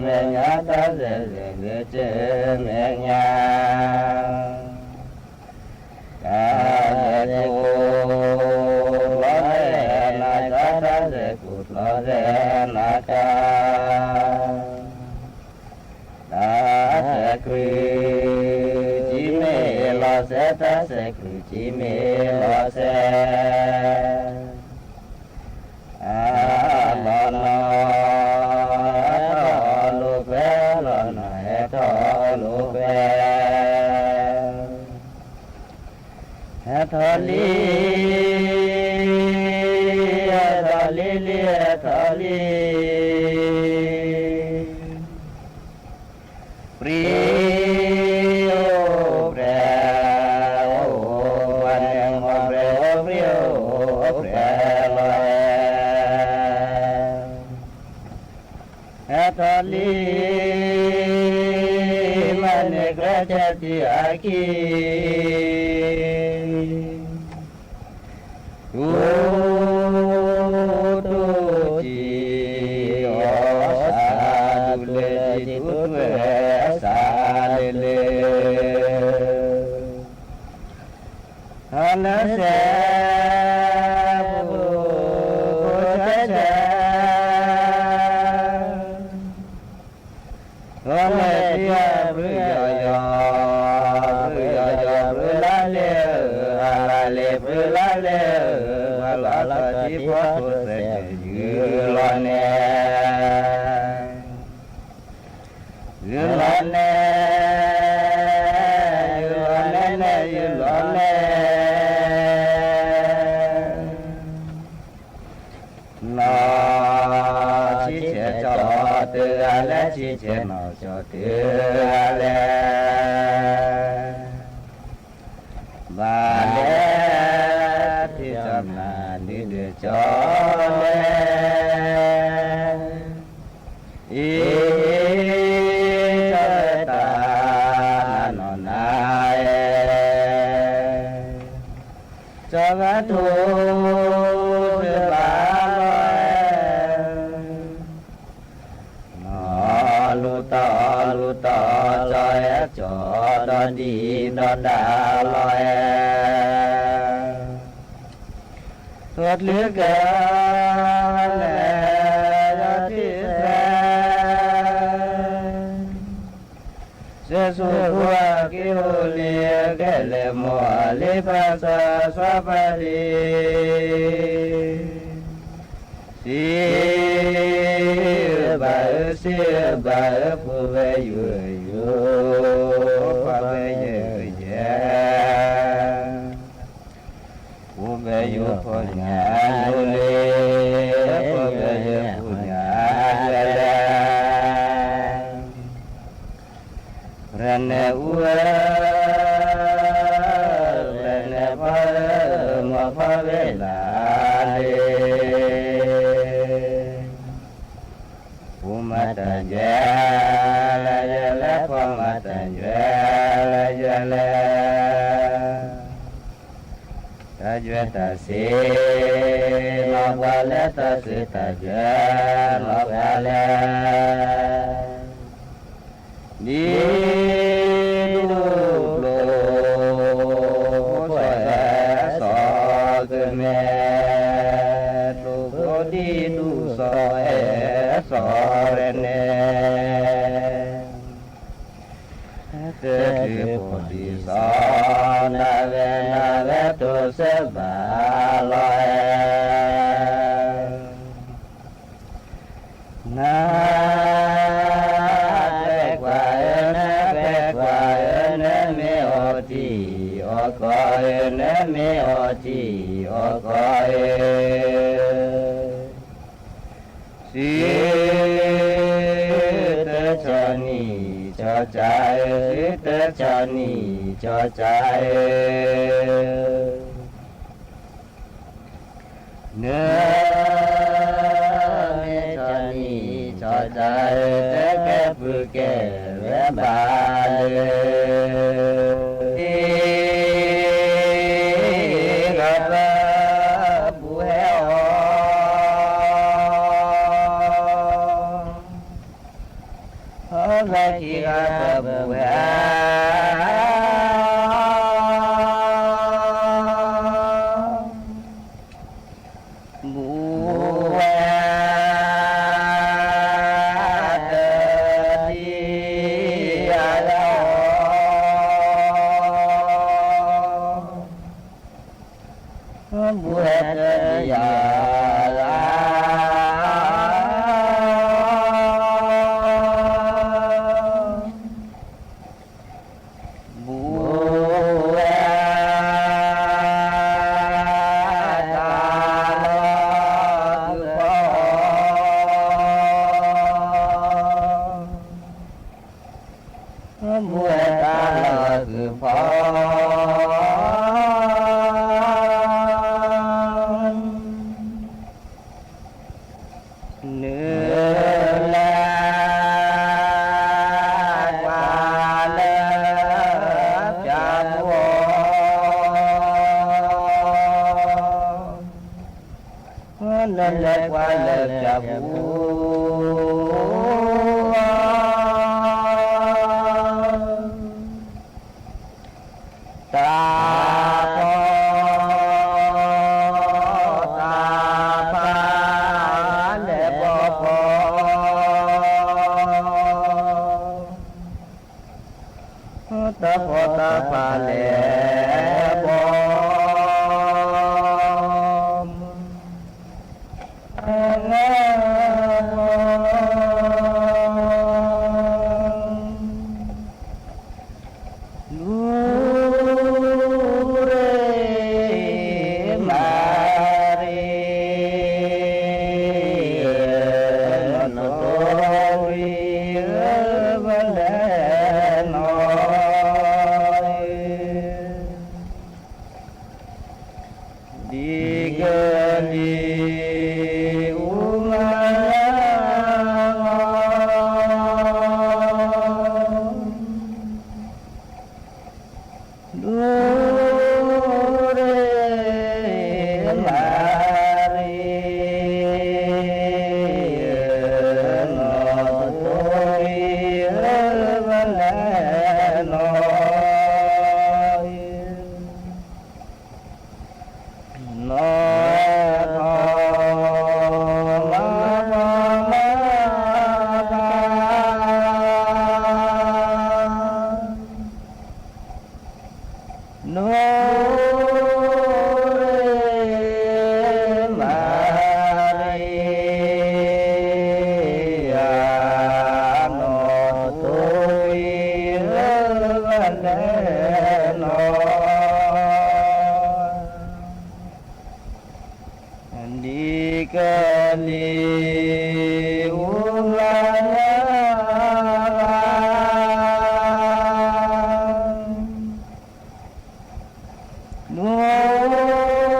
်ညါ တၢ်ဆဲးဆဲး လၢဆၢမဲာ်ညါ တၢ်ဆဲးကိၣ် လီၤဆဲးနၤကါ တၢ်ဆဲးကိၣ်လီၤဆဲးနၤကါ တၢ်ဆဲးကြုး ကံမ့ၢ်လီၤဆဲး တၢ်ဆဲးကြုး ကံမ့ၢ်လီၤဆဲး အလီၤနီၤ ဟဲထီၣ်လိာ်ကွဲ လီၤနီၤ ဟဲထီၣ်လိာ်ကွဲ ဟဲထီၣ်လံ ဟဲထီၣ်လံ လံအထီၣ်လံ, ပြံအိၣ်ပြဲ, အိၣ်ပှၤန့ၣ်မီၢ်ပြဲအိၣ်ပြံအိၣ်ပြဲလီၤ, အထီၣ်လံ မၤန့ၢ်ကျဲထဲတံၢ်အခံ, တူတူကံ အီၣ်စၢ်ဒူလၢကံ တူတူဝဲအီၣ်စၢ်လၢလၢ အီၣ်လၢစဲးပူၤ ဖိဆဲးဆဲး အီၣ်လၢတံၢ်အဘြုယီၤယီၤ, ဘြုယီၤယီၤ ဘြုလါလဲၣ်ဧၢ, အလါလဲၣ် ဘြုလါလဲၣ်ဧၢ, ပှၤလီၤလီၤထံဖိထိးစဲးန့ၣ် ယုၢ်လီၤနဲ ယုၢ်လီၤနဲ, ယုၢ်လီၤနဲနဲ ယုၢ်လီၤနဲ, နီၢ်ဆံဆဲးကၠီတဂၤလဲၣ်, ဆံဆဲးနီၢ်ကၠီတဂၤလဲၣ်, ဘၣ်လဲၣ် ထံၣ်ကၠီမၤဒုးဒုးကၠီလဲၣ် အံၤ ကၠီဝဲတၢ်နီၢ်နီၢ်နၤ, ကၠီဝဲထိၣ်သ့ၣ်ဘၣ်လီၤ, နီၢ်လူၤတီၤလူၤတီၤ ကၠီအဲၣ်ကၠီဒီဒံၣ်ဒီဒါလီၤ, ထိၣ်တချုးကၢ လဲၤယီၤထံၣ်စဲး, စဲးဆူၣ်ဘိအက့ၢ်အိၣ်လံ အကဲလဲၤမိၢ်အလံ ပၢ်စီၤစီၤပၤလံ, စံးဘၣ်ဧၢ စံးဘၣ်ဧၢ ဖိဝဲယိာ်ယိာ် ဖိဝဲယဲၢ်ယဲၢ် ဖိဝဲယိာ်ဖိညၣ်ယိာ်လံ, ဖိဝဲယဲၢ်ဖိညၣ်ယဲၢ်လဲၣ်, ရဲၣ်နဲၣ်အူဝဲ ရဲၣ်နဲၣ်ဖီဧၢ မီၢ်ဖီဝဲလၢလံ ဖိမၤတၢ်ယွဲလၢယဲလဲၣ် ဖိမၤတၢ်ယွဲလၢယဲလဲၣ်, တၢ်ယွဲတၢ်စ့ နီၢ်ပှၤလဲၣ် တၢ်စ့တၢ်ယွဲ နီၢ်ပှၤလဲၣ် ဒ်ဒူၣ်ကျိၤ ဖိစီၤအဲၣ်စီၤကမဲာ် ကျိၤဖိဒ်ဒူၣ်စီၤအဲၣ်စီၤရဲၣ်နဲၣ် တချုးဖိဒံးစီၤ နဝဲနဝဲတိစၢၤဘၣ်လီၤအဲၣ် နဘဲကွၢ်ဧၢ နဘဲကွၢ်ဧၢ နမ့ၢ်အီၣ်တံၢ်အီၣ်ကီဧၢ နမ့ၢ်အီၣ်တံၢ်အီၣ်ကီဧၢ စံးတဆီၣ်နံၣ်ဆီၣ်ကၢဧၢ စံးတဆီၣ်နံၣ်ဆီၣ်ကၢဧၢ နမ့ၢ်ဆီၣ်နံၣ်ဆီၣ်ကၢဧၢ တကဲပုၢ်ကဲဝဲဘၣ်လၢ ဂီၤပဘူၣ်ဟဲအီၤ အဂၤခံဂၤပဘူၣ်ဟဲ ဘူၣ်ဝဲ တဒံအါလီၤ ဘူၣ်ဝဲတဒံအါလီၤ ဘူၣ်ဝဲ တၢ်လီၤ ဖုဖီ လဲၤကွၢ်လၢပျၢၤပူၤ တၢ်ဖီၣ်တၢ်ဖးလဲၣ်ဘီဘီ တၢ်ဖီၣ်တၢ်ဖးလဲၣ်ဘီ လူၤရ့မၤရံ နီၢ်တိၢ်ဝံၤဧၢ ပလဲၤနီၢ် ဒ်ကလံၤအူမၤလၢဂီၤ လူၤရ့မၤရံ နီၢ်တိၢ်ဝံၤဧၢ ပလဲၤနီၢ် နီၢ်ထီၣ်မၤထီၣ်မၤထီၣ် လူၤ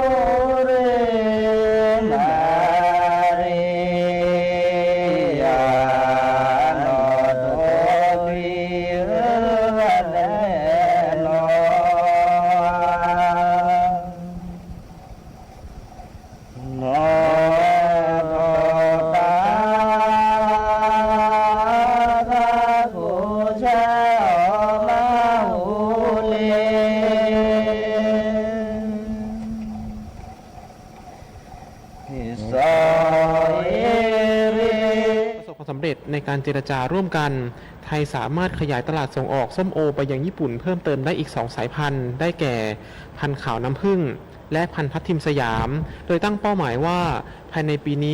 ရ့မၤရံ နီၢ်တိၢ်ဝံၤဧၢ ပလဲၤနီၢ် ဒ်ကလံၤအူမၤလၢဂီၤ လူၤရ့မၤရံ နီၢ်တိၢ်ဝံၤဧၢ ပလဲၤနီၢ် နီၢ်ထီၣ်တၢ် တၢ်ကိၢ်ဆၢအီၤမၤဟူလ့ စီၤအ့ရ့း ประสบความสำเร็จในการเจรจาร่วมกัน ไทยสามารถขยายตลาดส่งออกส้มโอไปยังญี่ปุ่นเพิ่มเติมได้อีกสองสายพันธุ์ ได้แก่ พันธุ์ขาวน้ำผึ้ง และพันธุ์ทับทิมสยาม โดยตั้งเป้าหมายว่าภายในปีนี้